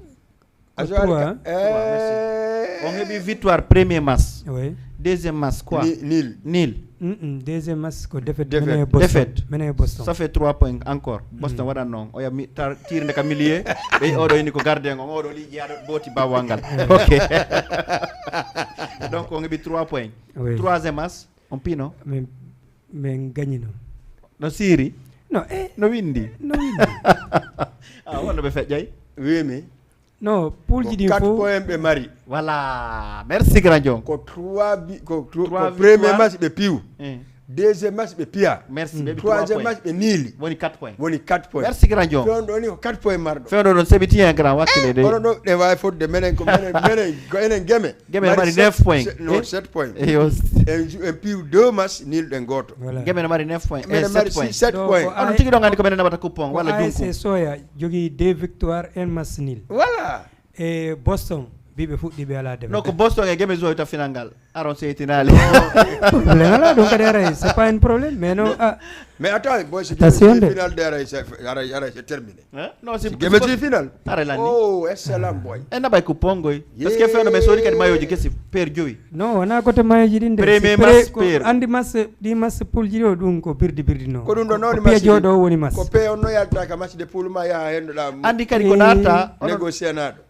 A joue trois. Eh. On heɓi victoire premier match. Oui. Deuxième match quoi? Nil. Nil. Mm -mm. Deuxième match ko défaite. Défaite. Défaite. Mene Boston. Ça fait trois points encore. Boston mm. Waɗan noon. Oya mi tar tirde ka milieu. Ɓe oɗo ini ko gardien on oɗo liƴƴi yaɗo booti bawal ngal. Ok. Donc on heɓi trois points. Oui. Troisième match on pino. Min min gagnino. No siri. No eh. No windi. No windi. Ah wonno ɓe feƴƴay. Wimi. No poulji ɗi fof quatre point ɓe mari. Voilà merci grand jom. Ko trois bi ko ko premier match ɓe piw. Eh. Deuxième match ɓe piya. Merci ɓe ɓe trois Troisième points. Match ɓe niili. Woni quatre points. Woni quatre points. Merci grand John. Fewndo ɗo ni ko quatre points marɗo. Fewndo ɗon seɓiti en grand wakkile de. Oɗo ɗo ɗe wawi fodde menen ko menen menen ko enen geme. Geme no mari neuf points. No sept points. Eyo. En ju- en piw deux match nil ɗen goto. Voilà. Geme no mari neuf points. Menen E mari sept points. Sept Ɗo points. ko Onon A- tigi ɗon andi ko menen naɓata coupon ko walla A S C junko. Soya jogii deux victoires, un match nul. Voilà. E Boston mbiɓe fuɗɗi ɓe alaa Non ko defet. Boston e Geme Zoy ta final ngal. Aron seytinaali. Problème alaa ɗum kadi aray, c'est pas un problème, mais non. Ah, Mais attends, boy, si Attention Geme de. Final de aray c'est aray aray c'est terminé. Hein? Non si Si Geme si final. Aray lani. Oh, excellent boy. E naɓay coupon goy. Parce que fewndo men soodi kadi mayoji kesi paire joyi. Non, wonaa koto mayoji ɗin de. Premier C'est match, ko paire. Andi match ɗi match poule ji ɗo ɗum ko birdi birdi non. Ko ɗum ɗo nawni Piya match joɗo ɗi. Woni match. Ko pe on no yalta ka match de poule ma yaha hendoɗa. Andi kadi ko narta. Négocier naɗo.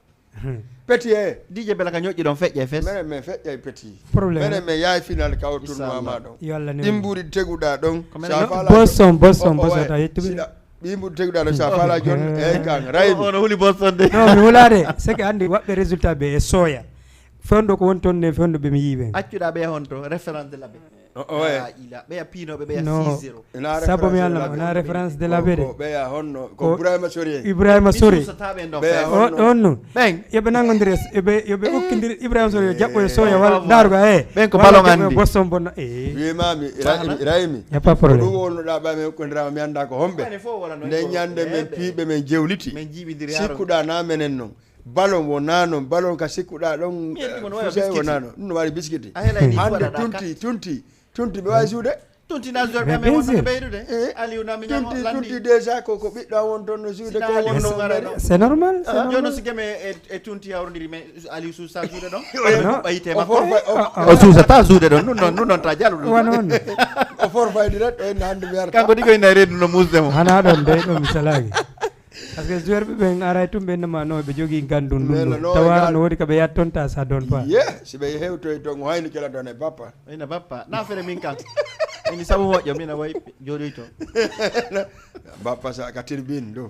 Petit e. Dj Bella ka ñoƴƴi ɗon feƴƴe fes. Menen men feƴƴay petit. Problème. Menen men yahay final ka o tournoi Inchallah. Ma ɗon. Yo Allah ne. Ɗimbuɗi teguɗa ɗon. Ko menen Sa no- fala Boston jon- Boston o- o- Boston eh, ta yettuɓe. Sila. Ɗimbuɗi teguɗa ɗon sa fala jon. Eyi kan raymi. Ono huli Boston de. Non, mi hulade c'est que andi waɓɓe résultat ɓe e Soya. Fewndo ko woni toon nde fewndo ɓe mi yiiɓe. Accuɗa ɓe honto référence de l'abbé. O- o- eh. Ila ɓeya piinoɓe ɓeya Non. six zéro. Ina Sabo mi référence Allah, de la wona Bébé. Référence de Ko- la Bébé. Ko ɓeya honno ko Ko- Ibrahima Sori en. Ibrahima Sori. Taɓe ɗon Ɓeya fes. O- honno. On non. Ɓen. Yoɓe nangodiri yoɓe yoɓe okkodiri Ibrahima Sori yo jaɓɓo e Soya Eh, walla bravo. Daruga e. Ɓen ko Walla ballon jaɓɓo andi. Boston Bonna e. Wimami Fana. Ibrahima. Y a pas Ko ɗum problème. wonnoɗa ɓa men ko ndema mi anda ko homɓe. Ɓayne fof wala no Nde ko ñande men heɓe. Piɓe men jewliti. Men jiɓidiri haro. Sikkuɗa na menen non. Ballon wona non ballon ka sikkuɗa ɗon. Mi yeddi mo no waɗa Fusay biskiti. Wona non ɗum no waɗi biskiti. A heɗay ni Hande waɗaɗa tunti tunti tunti ɓe wawi suude. Tunti na joueur Mais ɓe bien wonno sûr. Ɓeydude. Eh, Aliou na mi Tunti ñamo tunti landi. Déjà ko ko ɓiɗɗo an won toon no suude Sina ko Aliou wonno. no ngarano. C'est normal. C'est Joni normal. Si Geme e, e tunti hawrodiri mais Aliou Sousa suude ɗon. Oya. Ɓuɓɓa yite O makko. forfait o- Ah, O suusata suude ɗon ɗum ɗon ɗum ɗon ta jalu ɗum. Wano on. O forfait direct o ina hande mi arta. Kanko tigi o ina reedu no musde mo. Hana ɗon de ɗum salaki. Parce que joueur ɓe ɓen aray tum ɓe nama no ɓe jogii ganndun ɗum Mais ɗo no, tawa gal- no woodi ka ɓe yattonta ça donne pas. Ye si ɓe hewtoy toon o hayni kela ɗon e bappa. Ina bappa na fere min kan. Ini sabu moƴƴo mina way jooɗoyto. Bappa sa ka tribune ɗo.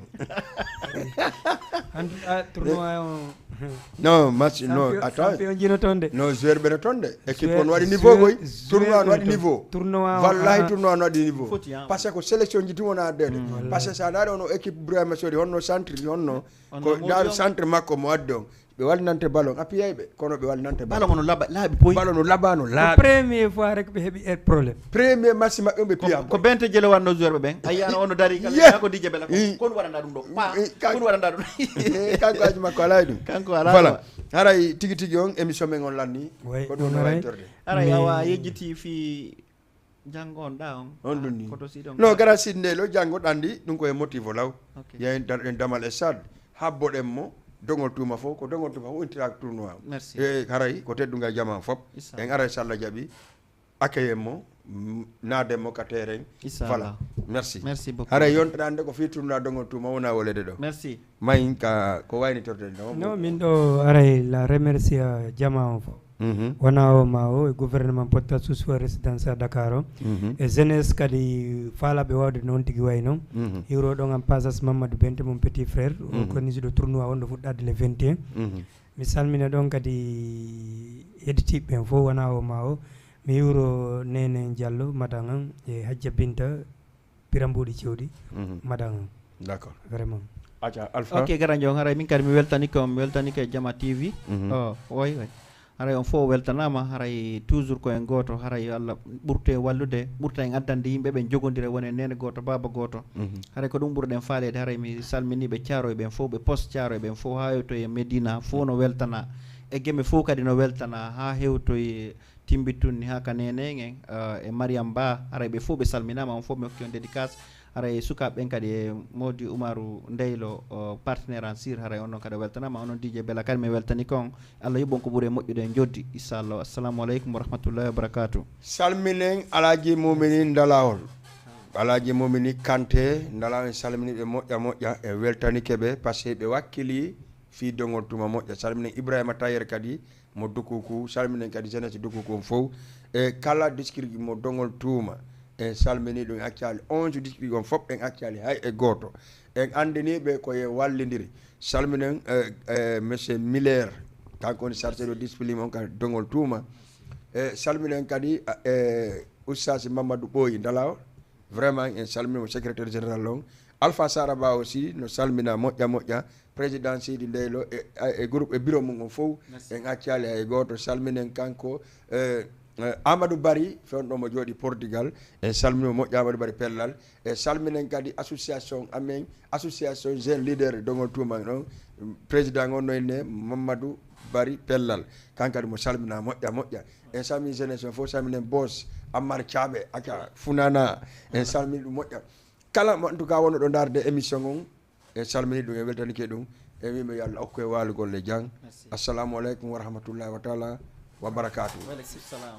En tout cas tournoi on. Non match non Champion- attends. Champion jino toon de. Non joueur ɓe no toon de. Équipe Joueur- on waɗi niveau joueur- koy. Tournoi on joueur waɗi ɓe niveau. Tournoi on, Wallahi ah. Tournoi on waɗi niveau. Foti, ah. Parce que ko sélection ji tuma na adde. Wallahi. Parce que sa daari ono équipe Ibrahima Sori honno centre honno. Honno Ko Modi daaro on. Centre makko mo adde on. Ɓe wallante ballon appuyay ɓe kono ɓe wallante Ballon ono laaɓa laaɓi poyi. Ballon no labano Ko laaɓi. Premier fois rek ɓe heɓi e problème. Premier match maɓɓe ɓe piya. Ko bente jelo wanno joueur ɓe ɓen a yiyano ono dari kala Yeah. Ko DJ Bella ko Mm. Kon waɗanɗa ɗum ɗo pa Mm, kan- Kon waɗanɗa ɗum. Eh, kanko aji makko alay ɗum. Kanko ala Voilà. Ɗum. Haray tigi tigi on émission men on lanni. Oui, Ko ɗum ɗum no haray. Waytorde. Aray Mais- awa yejjiti fi janngo on ɗa on. On ɗum ni. Koto siɗon. No gara sidnde lo janngo ɗandi ɗum ko e motivo law. Ok. Yahen dar en damal e stade. Habboɗen mo dogol tuma fof ko dogol tuma fof intira tournoi. Merci. E haray ko teddungal jama fof. Inchallah. En aray salla jaɓi. Accueillen mo. Mm, naaden mo ka terrain. Inchallah. Voilà. Merci. Merci beaucoup. Haray yontere hannde ko fii tournoi dogol tuma wona wolede ɗo. Merci. Mayin ka ko waynitorde no. Non, min ɗo aray la remercia jama on fof. Mhm. Wona o ma o e gouvernement potta susfo résidence à Dakar o. Mhm. E jeunesse kadi faalaɓe wawde noon tigi way noon. Mhm. Hiwro ɗon en passage Mamadou Bente mon petit frère o Mhm. konisiɗo tournoi on ɗo fuɗɗade le vingt et un. Mhm. Mi salmina ɗon kadi hedditiɓe ɓen fof wona o ma o. Mi hiwro Nene Diallo madan an e Hajja Binta Birambuuɗi Cewɗi Mhm. madan an. D'accord. Vraiment. Aca Alpha. Ok gara jon haray min kadi mi weltani ko mi weltani ko e Jama T V. Mhm. O way way. Haray on fof weltanama haray toujours ko en goto haray yo Allah ɓurte wallude ɓurta en addande yimɓe ɓe jogodira woni e nene goto baba goto. Mhm. Haray ko ɗum ɓurɗen faalede haray mi salmini ɓe caroy ɓen fof ɓe poste caroy ɓen fof ha yewto e Medina fof no weltana e Geme fof kadi no weltana ha hewtoye Timbitunni ha ka nenen en uh, e Mariam Ba haray ɓe fof ɓe salminama on fof mi hokki on dédicace haray sukaɓe ɓen kadi e Modi Umaru Ndeylo uh, partenaire en sir haray on noon kadi o weltanama onon D J Bella kadi mi weltani kon Allah yoɓon ko ɓuuri e moƴƴude e joddi inchallah assalamu aleykum wa rahmatullahi wa barakatuh. Salminen Alaji Mumini Ndalawol. Alaji Mumini Kante Ndalawol en salmini ɓe moƴƴa moƴƴa e weltani keɓe parce que ɓe wakkili fii dogol tuma moƴƴa salminen Ibrahima Tayer kadi mo Dukuku salminen kadi jeunesse Dukuku on fof e kala district mo dogol tuma en salmini ɗum en accali onze district on fof en accali hay e goto en andiniɓe ko ye wallidiri salminen e, e, monsieur Miller kanko woni chargé de discipline on ka dogol tuma e salminen kadi e Oustaz Mamadou Ɓooyi Ndalawa, vraiment en salminii mo, secrétaire général on. Alpha Sara Ba aussi no salmina moƴƴa moƴƴa, président Sidi Ndeylo e, e groupe e bureau mum on fof. En accaali hay gooto, salminen kanko, eh, eh, Amadou Bari, fewndo mo jooɗi Portugal, en salminii mo moƴƴa, Amadou Bari Pellal. E salminen kadi association amen, association jeune leader Dongol Tuuma on, président on no inne Mamadou Bari Pellal. Kan kadi mo salmina moƴƴa moƴƴa. En salmini jeunesse on fof, salminen boss Ammar Thiaɓe, aka Funana. En salmini ɗum moƴƴa. Kala mo, en tout cas, wonno ɗo ndaarde émission on, en salmini ɗum, en weltanike ɗum. En wima yo Allah okku e waalugol e jam. Assalamu aleykum wa rahmatullahi wa taala wa barakatuh. Wa aleykum salam.